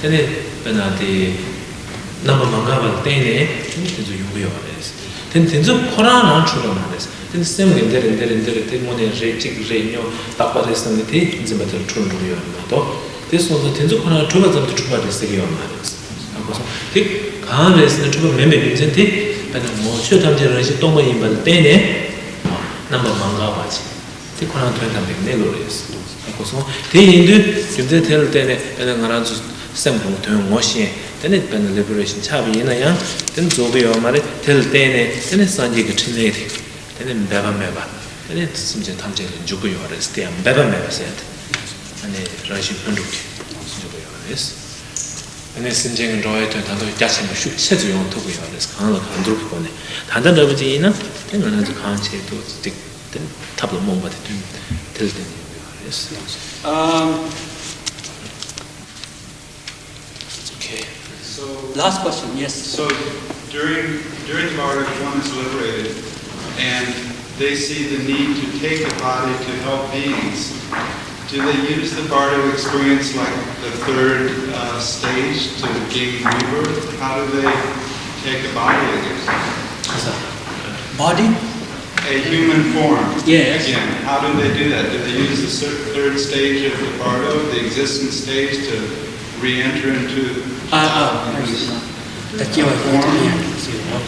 དེ་ནས་དཔེར་ན་དེ་རྣམ་པ་མ་འགགས་པ་ལ་བརྟེན་ནས་དེ་ནས་དེ་ཚོ་ཡོང་གི་ཡོད་རེད། དེ་ནས་དེ་ཚོ་ཁོ་རང་རང་འཁྲུལ་པ་མ་རེད། དེ་ནས་སེམས་ཀྱི་འདི་རེད་འདི་རེད་འདི་རེད་དེ་དངོས་གནས་རེད་གཅིག་རེད་སྨྱོ་རྟག་པ་རེད་བསམ་ནས་དེ་འཛིན་པ་དེར་འཁྲུལ་འགྲོ་གི་ཡོད་རེད་མ་གཏོགས། དེ་སོང་ཙང་དེ་ཚོ་ཁོ་རང་གྲུབ་པ་ཙམ་དུ་གྲུབ་པ་རེད་ཟེར་གྱི་ཡོད་མ་རེད། ཧ་གོ་སོང་། དེ་གང་རེད་ཟེར་ན་གྲུབ་པ་མིན་པའི་རྒྱུ་མཚན་དེ་དཔེར་ན་ངོ་བོ་ཆོས་ཐམས་ཅད་རང་བཞིན་སྟོང་པ་ཡིན་པ་ལ་བརྟེན་ནས་རྣམ་པ་མ་འགགས་པ་ཅིག་དེ་ཁོ་རང་དོན་དམ་པའི་གནས་ལུགས་རེད། ཧ་གོ་སོང་། དེ་ཡིན་དུས་རྒྱུ་མཚན་དེ་ལ་བརྟེན་ནས་དཔེར་ན་ང་རང་ཚོ་སེམས་ཀྱི་དོན་ངོ་ཤེས་དེ་ནི་དཔེར་ན་ལི་བི་རེ་ཤན་ཆགས་པ་ཡིན་ན་ཡང་དེ་ནི་རྫོགས་ཀྱི་ཡོད་མ་རེད། དེ་ལ་བརྟེན་ནས་དེ་ནི་སངས་རྒྱས་ཀྱི་ཕྲིན་ལས་དེ་དེ་ནི་འབད་པ་མེད་པ་དེ་ནི་སེམས་ཅན་ཐམས་ཅད་ལ་འཇུག་གི་ཡོད་རེད། དེ་ཡང་འབད་པ་མེད་པ་ཟེར་ཏེ་ཨ་ནི་རང་བཞིན་ལྷུན་གྲུབ་ཀྱིས་འཇུག་གི་ཡོད་རེད། ཨ་ནི་སེམས་ཅན་གྱི་འགྲོ་བའི་དོན་དང་དུ་རྒྱ་ཆེན་པོ་ཤུགས་ཆེ་ཙམ་ཡོང་ཐུབ་ཀྱི་ཡོད་རེད། གང་ལ་གང་འདུལ་གྱི་སྒོ་ནས། ད་ལྟ་འདྲ་པོ་ཅིག་ཡིན་ན་དེ་ང་རང་ཚོ་གང་བྱེད་དུ་ཅིག་དེ་ཐབས་ལ་རྨོངས་པ་དེ་དོན་དེ་ལ་བརྟེན་ནས་ཡོང་གི་ཡོད་རེད། Um, Okay. So, last question, yes. So during during the martyrs, one is liberated, and they see the need to take a body to help beings. Do they use the bardo experience like the third uh, stage to gain rebirth? How do they take a body again? Body? A human form. Yes. Again, how do they do that? Do they use the third stage of the bardo, the existence stage, to re-enter into? ཨ་ཨ། ད་སྐྱེ་བ་སྐྱེ་དུས་ཡང་ཟེར་བ།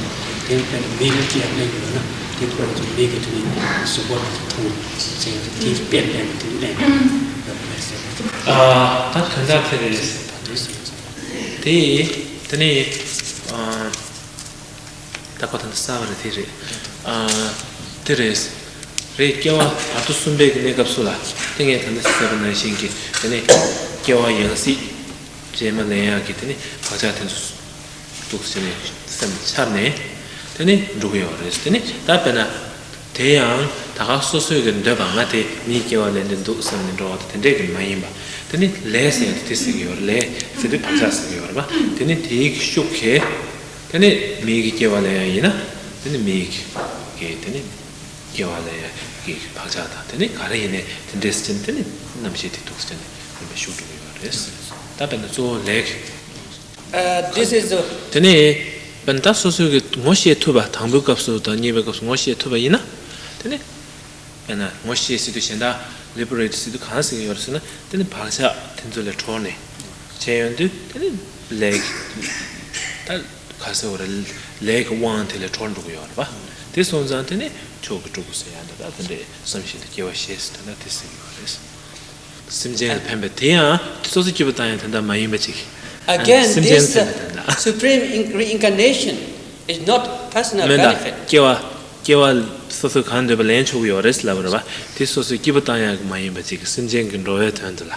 དེ་ལྟར་མི་གི་སྐྱེ་བ་ལེན་དགོས་ན་དེ་ཁོ་རང་ཚོ་མི་གི་དུས་ནས་གཟུགས་པོ་ལ་ཐུག་ཟེར་ཏེ་དེ་དཔེ་ལེན་དུས་ལེན་ཡོད་མེད་ཟེར་བ། ཨ་ད་དོན་དག་དེ་རེད། དེ་དེ་ནས་ཨ། ད་ཁོ་ད་ལྟ་གསར་པ་རེད། དེ་རེད། ཨ། དེ་རེད། རེད། སྐྱེ་བ་བར་དོ་གསུམ་པའི་གི་གནས་སྐབས་སུ་ལ་དེ་ངས་ད་ལྟ་ཟེར་བ་ནང་བཞིན་གྱི་དེ་ནས་སྐྱེ་བ་ཡང་སྲིད་རྗེས་མ་ལེན་ཡག་གི་དེ་ནས་བག་ཆགས་དེ་ཚོ་འདུག་ཟེར་ནས་སེམས་འཆར་ནས་དེ་ནས་འགྲོ་གི་ཡོད་རེད། དེ་ནས་ད་དཔེར་ན་དེ་ཡང་ད་ག་སོ་སོའི་གི་འདོད་པ་ང་དེ་མིའི་སྐྱེ་བ་ལེན་དེ་འདུག་བསམ་ནས་འགྲོ་བ་དེ་དེ་འདྲས་གི་མ་ཡིན་པ། དེ་ནས་ལས་ཟེར་ཡག་དེ་དེ་ཟེར་གི་ཡོད་རེད། ལས་ཟེར་དུས་བག་ཆགས་ཟེར་གི་ཡོད་རེད་པ། དེ་ནས་དེའི་གི་ཤུགས་ཀྱིས། དེ་ནས་མིའི་གི་སྐྱེ་བ་ལེན་ཡ་ཡིན་ན། དེ་ནས་མིའི་གི་དེ་ནས་སྐྱེ་བ་ལེན་ཡ་གི་བག་ཆགས་དང་། དེ་ནས་ག་རེ་ཡིན་ནའི་དེ་འདྲས་ཅན་དེ་ནས་རྣམ་ཤེས་དེ་འདུག་ཅན་ནས་རིམ་པས་ཞུགས་འགྲོ་གི་ཡོད་རེད། ད་དཔེར་ན་གཙོ་བོ་ལས་ཀྱི། Uh, this is the དེ་ནས་དཔེར་ན་ད་སོ་སོའི་གི་ངོ་ཤེས་ཐུབ་པ་དང་པོའི་སྐབས་སུ་དང་གཉིས་པའི་སྐབས་སུ་ངོ་ཤེས་ཐུབ་པ་ཡིན་ན། དེ་ནས། དཔེར་ན་ངོ་ཤེས་ཟེར་དུས་གཞན་དག་ལི་བི་རེ་ཊི་ཟེར་དུས་གང་ཟེར་གྱི་ཡོད་རེད་ཟེར་ན། དེ་ནི་བག་ཆགས་དེ་ཚོ་ལས་གྲོལ་ནས་བྱས་ཡོང་དུས་དེ་ནི་ལས་ཀྱི་ད་ ཁ་ཟེར་བ་རེད། ལས་ཀྱི་དབང་དེ་ལས་གྲོལ་འགྲོ་གི་ཡོད་རེད་པ། དེ་སོང་ཙང་དེ་ནི་མཆོག་གི་སྤྲུལ་སྐུ་ཟེར་ཡ་འདི་ད་དེ་འདྲའི་བསམ་བཞིན་དུ་སྐྱེ་བ་བཞེས་ཟེར་དེ་འདྲ་དེ་ཟེར་གྱི་ཡོད་རེད། སེམས་ཅན་ལ་ཕན་པའི་དེ་ཡང་སོ་སོ་སྐྱིད་པོ་བཏང་ཡ་དེ་འདྲ་མ་ཡིན་པ་ཅིག Again, སེམས་ཅན་this ལ་ཕན་པའི་དེ་འདྲ། Supreme in- reincarnation is not personal མེད་ད། benefit. སྐྱེ་བ་སྐྱེ་བ་སོ་སོ་གང་འདོད་པ་ལེན་ཆོག་གི་ཡོད་རེད་ལབ་རེད་པ། དེ་སོ་སོ་སྐྱིད་པོ་བཏང་ཡ་གི་མ་ཡིན་པ་ཅིག་སེམས་ཅན་གྱི་འགྲོ་བའི་དོན་དུ་ལ།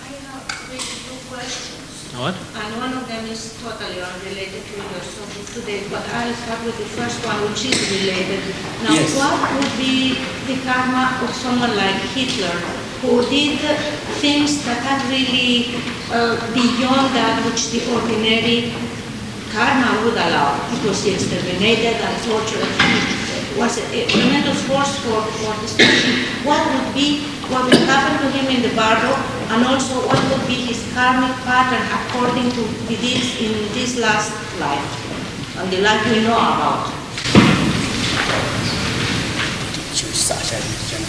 I have really two questions. What? And one of them is totally unrelated to your subject today, but I'll start with the first one, which is related. Now, yes. What would be the karma of someone like Hitler, who did things that are really uh, beyond that which the ordinary karma would allow? He was exterminated and tortured. He was a tremendous force for, for destruction. What would be what will happen to him in the bardo, and also what would be his karmic pattern according to the deeds in this last life, and the life we know about. ཆུ་ས་ཆ་རིགས་ཀྱང་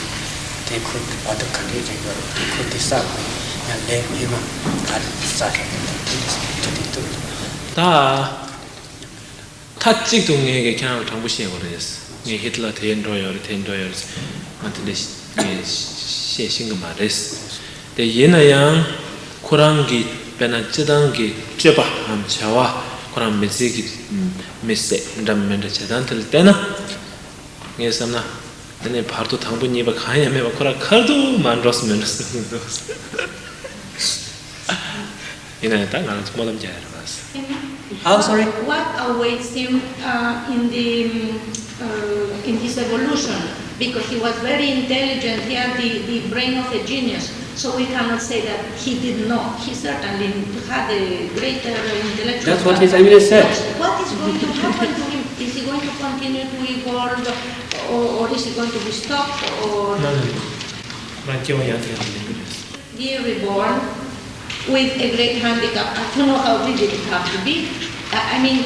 དེ་ཁོ་གི་བར་དུ་ག་འདྲའི་རིགས་ཡོད་རེད། དེ་ཁོ་དེ་ས་ཁོ་ཡང་ལས་སྔ་མ་ག་རེ་ས་ཆ་རིགས་དང་དེ་དེ་དེ་དུ། ད། མཐའ་གཅིག་ཏུ་ངས་ཀྱི་ཁྱེད་རང་ལ་དྲང་པོ་བཤད་དགོས་རེད། ངས་ཧི་ཏི་ལར་དེ་འགྲོ་ཡོད་རེད་དེ་འགྲོ་ཡོད་རེད། ང་དེ་འདྲ་ངས་བཤད་ཤེས་ཀྱི་མ་རེད། དེ་ཡིན་ན་ཡང་ཁོ་རང་གི་དཔེར་ན་སྤྱི་བཏང་གི་སྤྱོད་པའམ་བྱ་བ། ཁོ་རང་མི་ཚེ་གི་མི་བསད་འདྲ་མི་འདྲ་བྱེད་སྟངས་དེ་ལ་བལྟས་ན། ངས་བསམ་ན། དེ་ནས་བར་དོ་དང་པོ་གཉིས་པ་གང་ཡང་མེད་པ་ཁོ་རང་ཁ་ཐུག་མ་འགྲོ་སོང་མི་འགྲོ་སོང་། ཡིན་ན་ཡང་ད་ང་རང་ཚོ་སྨོན་ལམ་རྒྱག་ཡ་རེད་པ། How, sorry? What awaits him uh, in the um, uh, in his evolution? Because he was very intelligent, he had the, the brain of a genius. So we cannot say that he did not. He certainly had a greater intellectual That's what his eminence said. What, what is going to happen to him? Is he going to continue to evolve, or, or is he going to be stopped? Or No, no, no. ང་སྐྱེ་བ་ཡང་དེ་ཡང་དེ་ལེན་གྱི་རེད། Be reborn with a great handicap. I don't know how big it would have to be. I I mean,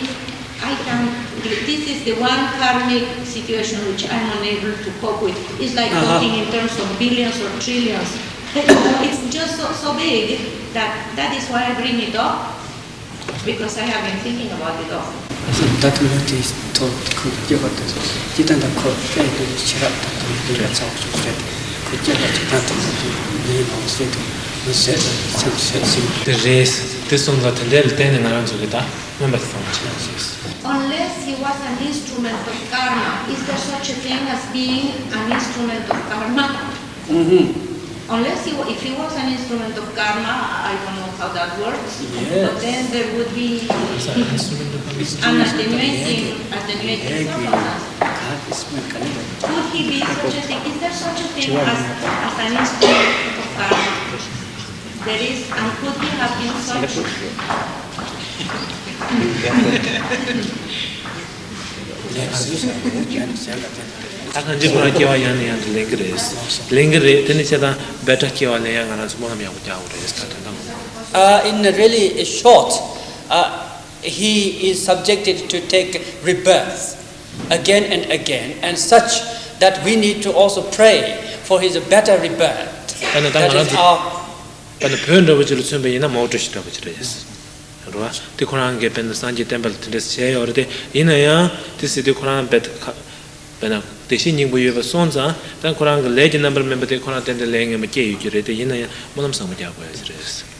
I can. This is the one karmic situation which I'm unable to cope with. It's like talking in terms of billions or trillions. It's just so, so big that that is why I bring it up, because I have been thinking about it often. ད་དུང་ལོ་དེའི་ཐོག་ཁོ་སྐྱེ་བ་དེ་ཚོ་སྐྱེ་ལྡན་དང་ཁོ་སྐྱེ་ཡི་དུས་ཆེ་རབས་དང་དུ་ཡི་དུས་རབས་ཚ་བ་ཞིག་རེད། ཁོ་སྐྱེ་བ་དེ་དང་དུ་མི་མང་སེ་དུ་མི་ཟད་དང་མཚམས་ཟད་ཟིན། དེ་རེད། དེ་སོང་ཙང་དེ་འདྲའི་ལ་བརྟེན་ནས་ང་རང་ཚོ་གི་ད་སྨོན་པ་དེ་གཏོང་བ་བྱེད་ན་ཞེས། Unless he was an instrument of karma, is there such a thing as being an instrument of karma? Mm-hmm. Unless he, wa- if he was an instrument of karma, I don't know how that works. Yes. But then there would be It's an instrument of an attenuating, attenuating circumstance. Could he be such a thing? Is there such a thing as, as an instrument of karma? There is, and could he have been such? ད་གང་ཅི་ཁོ་རང་སྐྱེ་བ་ཡང་ནས་ཡང་དུ་ལེན་གྱི་རེད། ལེན་གྱི་རེད། དེ་ནི་བྱས་ཙང་བེ་ཏྲ་སྐྱེ་བ་ལེན་ཡ་ང་རང་ཚོ་སྨོན་ལམ་ཡག་པོ་རྒྱག་དགོས་རེད། ད་དོན་དག་ངོ་མ། Uh, in really short, uh, he is subjected to take rebirth again and again, and such that we need to also pray for his better rebirth. ད་ནི་ད་ང་རང་ཚོ་ད་ནི་བོད་འདྲ་བོ་ཅིག་ལ་མཚོན་པ་ཡིན་ན་མའོ་ཀྲུའུ་ཞི་འདྲ་བོ་ཅིག་རེད། རེད་བ། དེ་ཁོ་རང་གིས་དཔེར་ན་སངས་རྒྱས་བསྟན་པ་ལ་དེ་འདྲས་བྱས་ཡོད་རེད་དེ། ཡིན་ན་ཡང་དེ་ཟེར་དུས་ཁོ་རང་རྦད་ཁ་དཔེར་ན་བདེ་གཤེགས་སྙིང་པོ་ཡོད་པ་སོང་ཙང་ད་ཁོ་རང་གི་ལས་ཀྱི་རྣམ་པར་སྨིན་པ་དེ་ཁོ་རང་ཏན་ཏན་ལས་ངན་པ་སྐྱེས་ཡོད་ཀྱི་རེད་དེ། ཡིན་ན་ཡང་སྨོན་ལམ་བཟང་པོ་རྒྱག་དགོས་ཡ་ཟེར་རེད།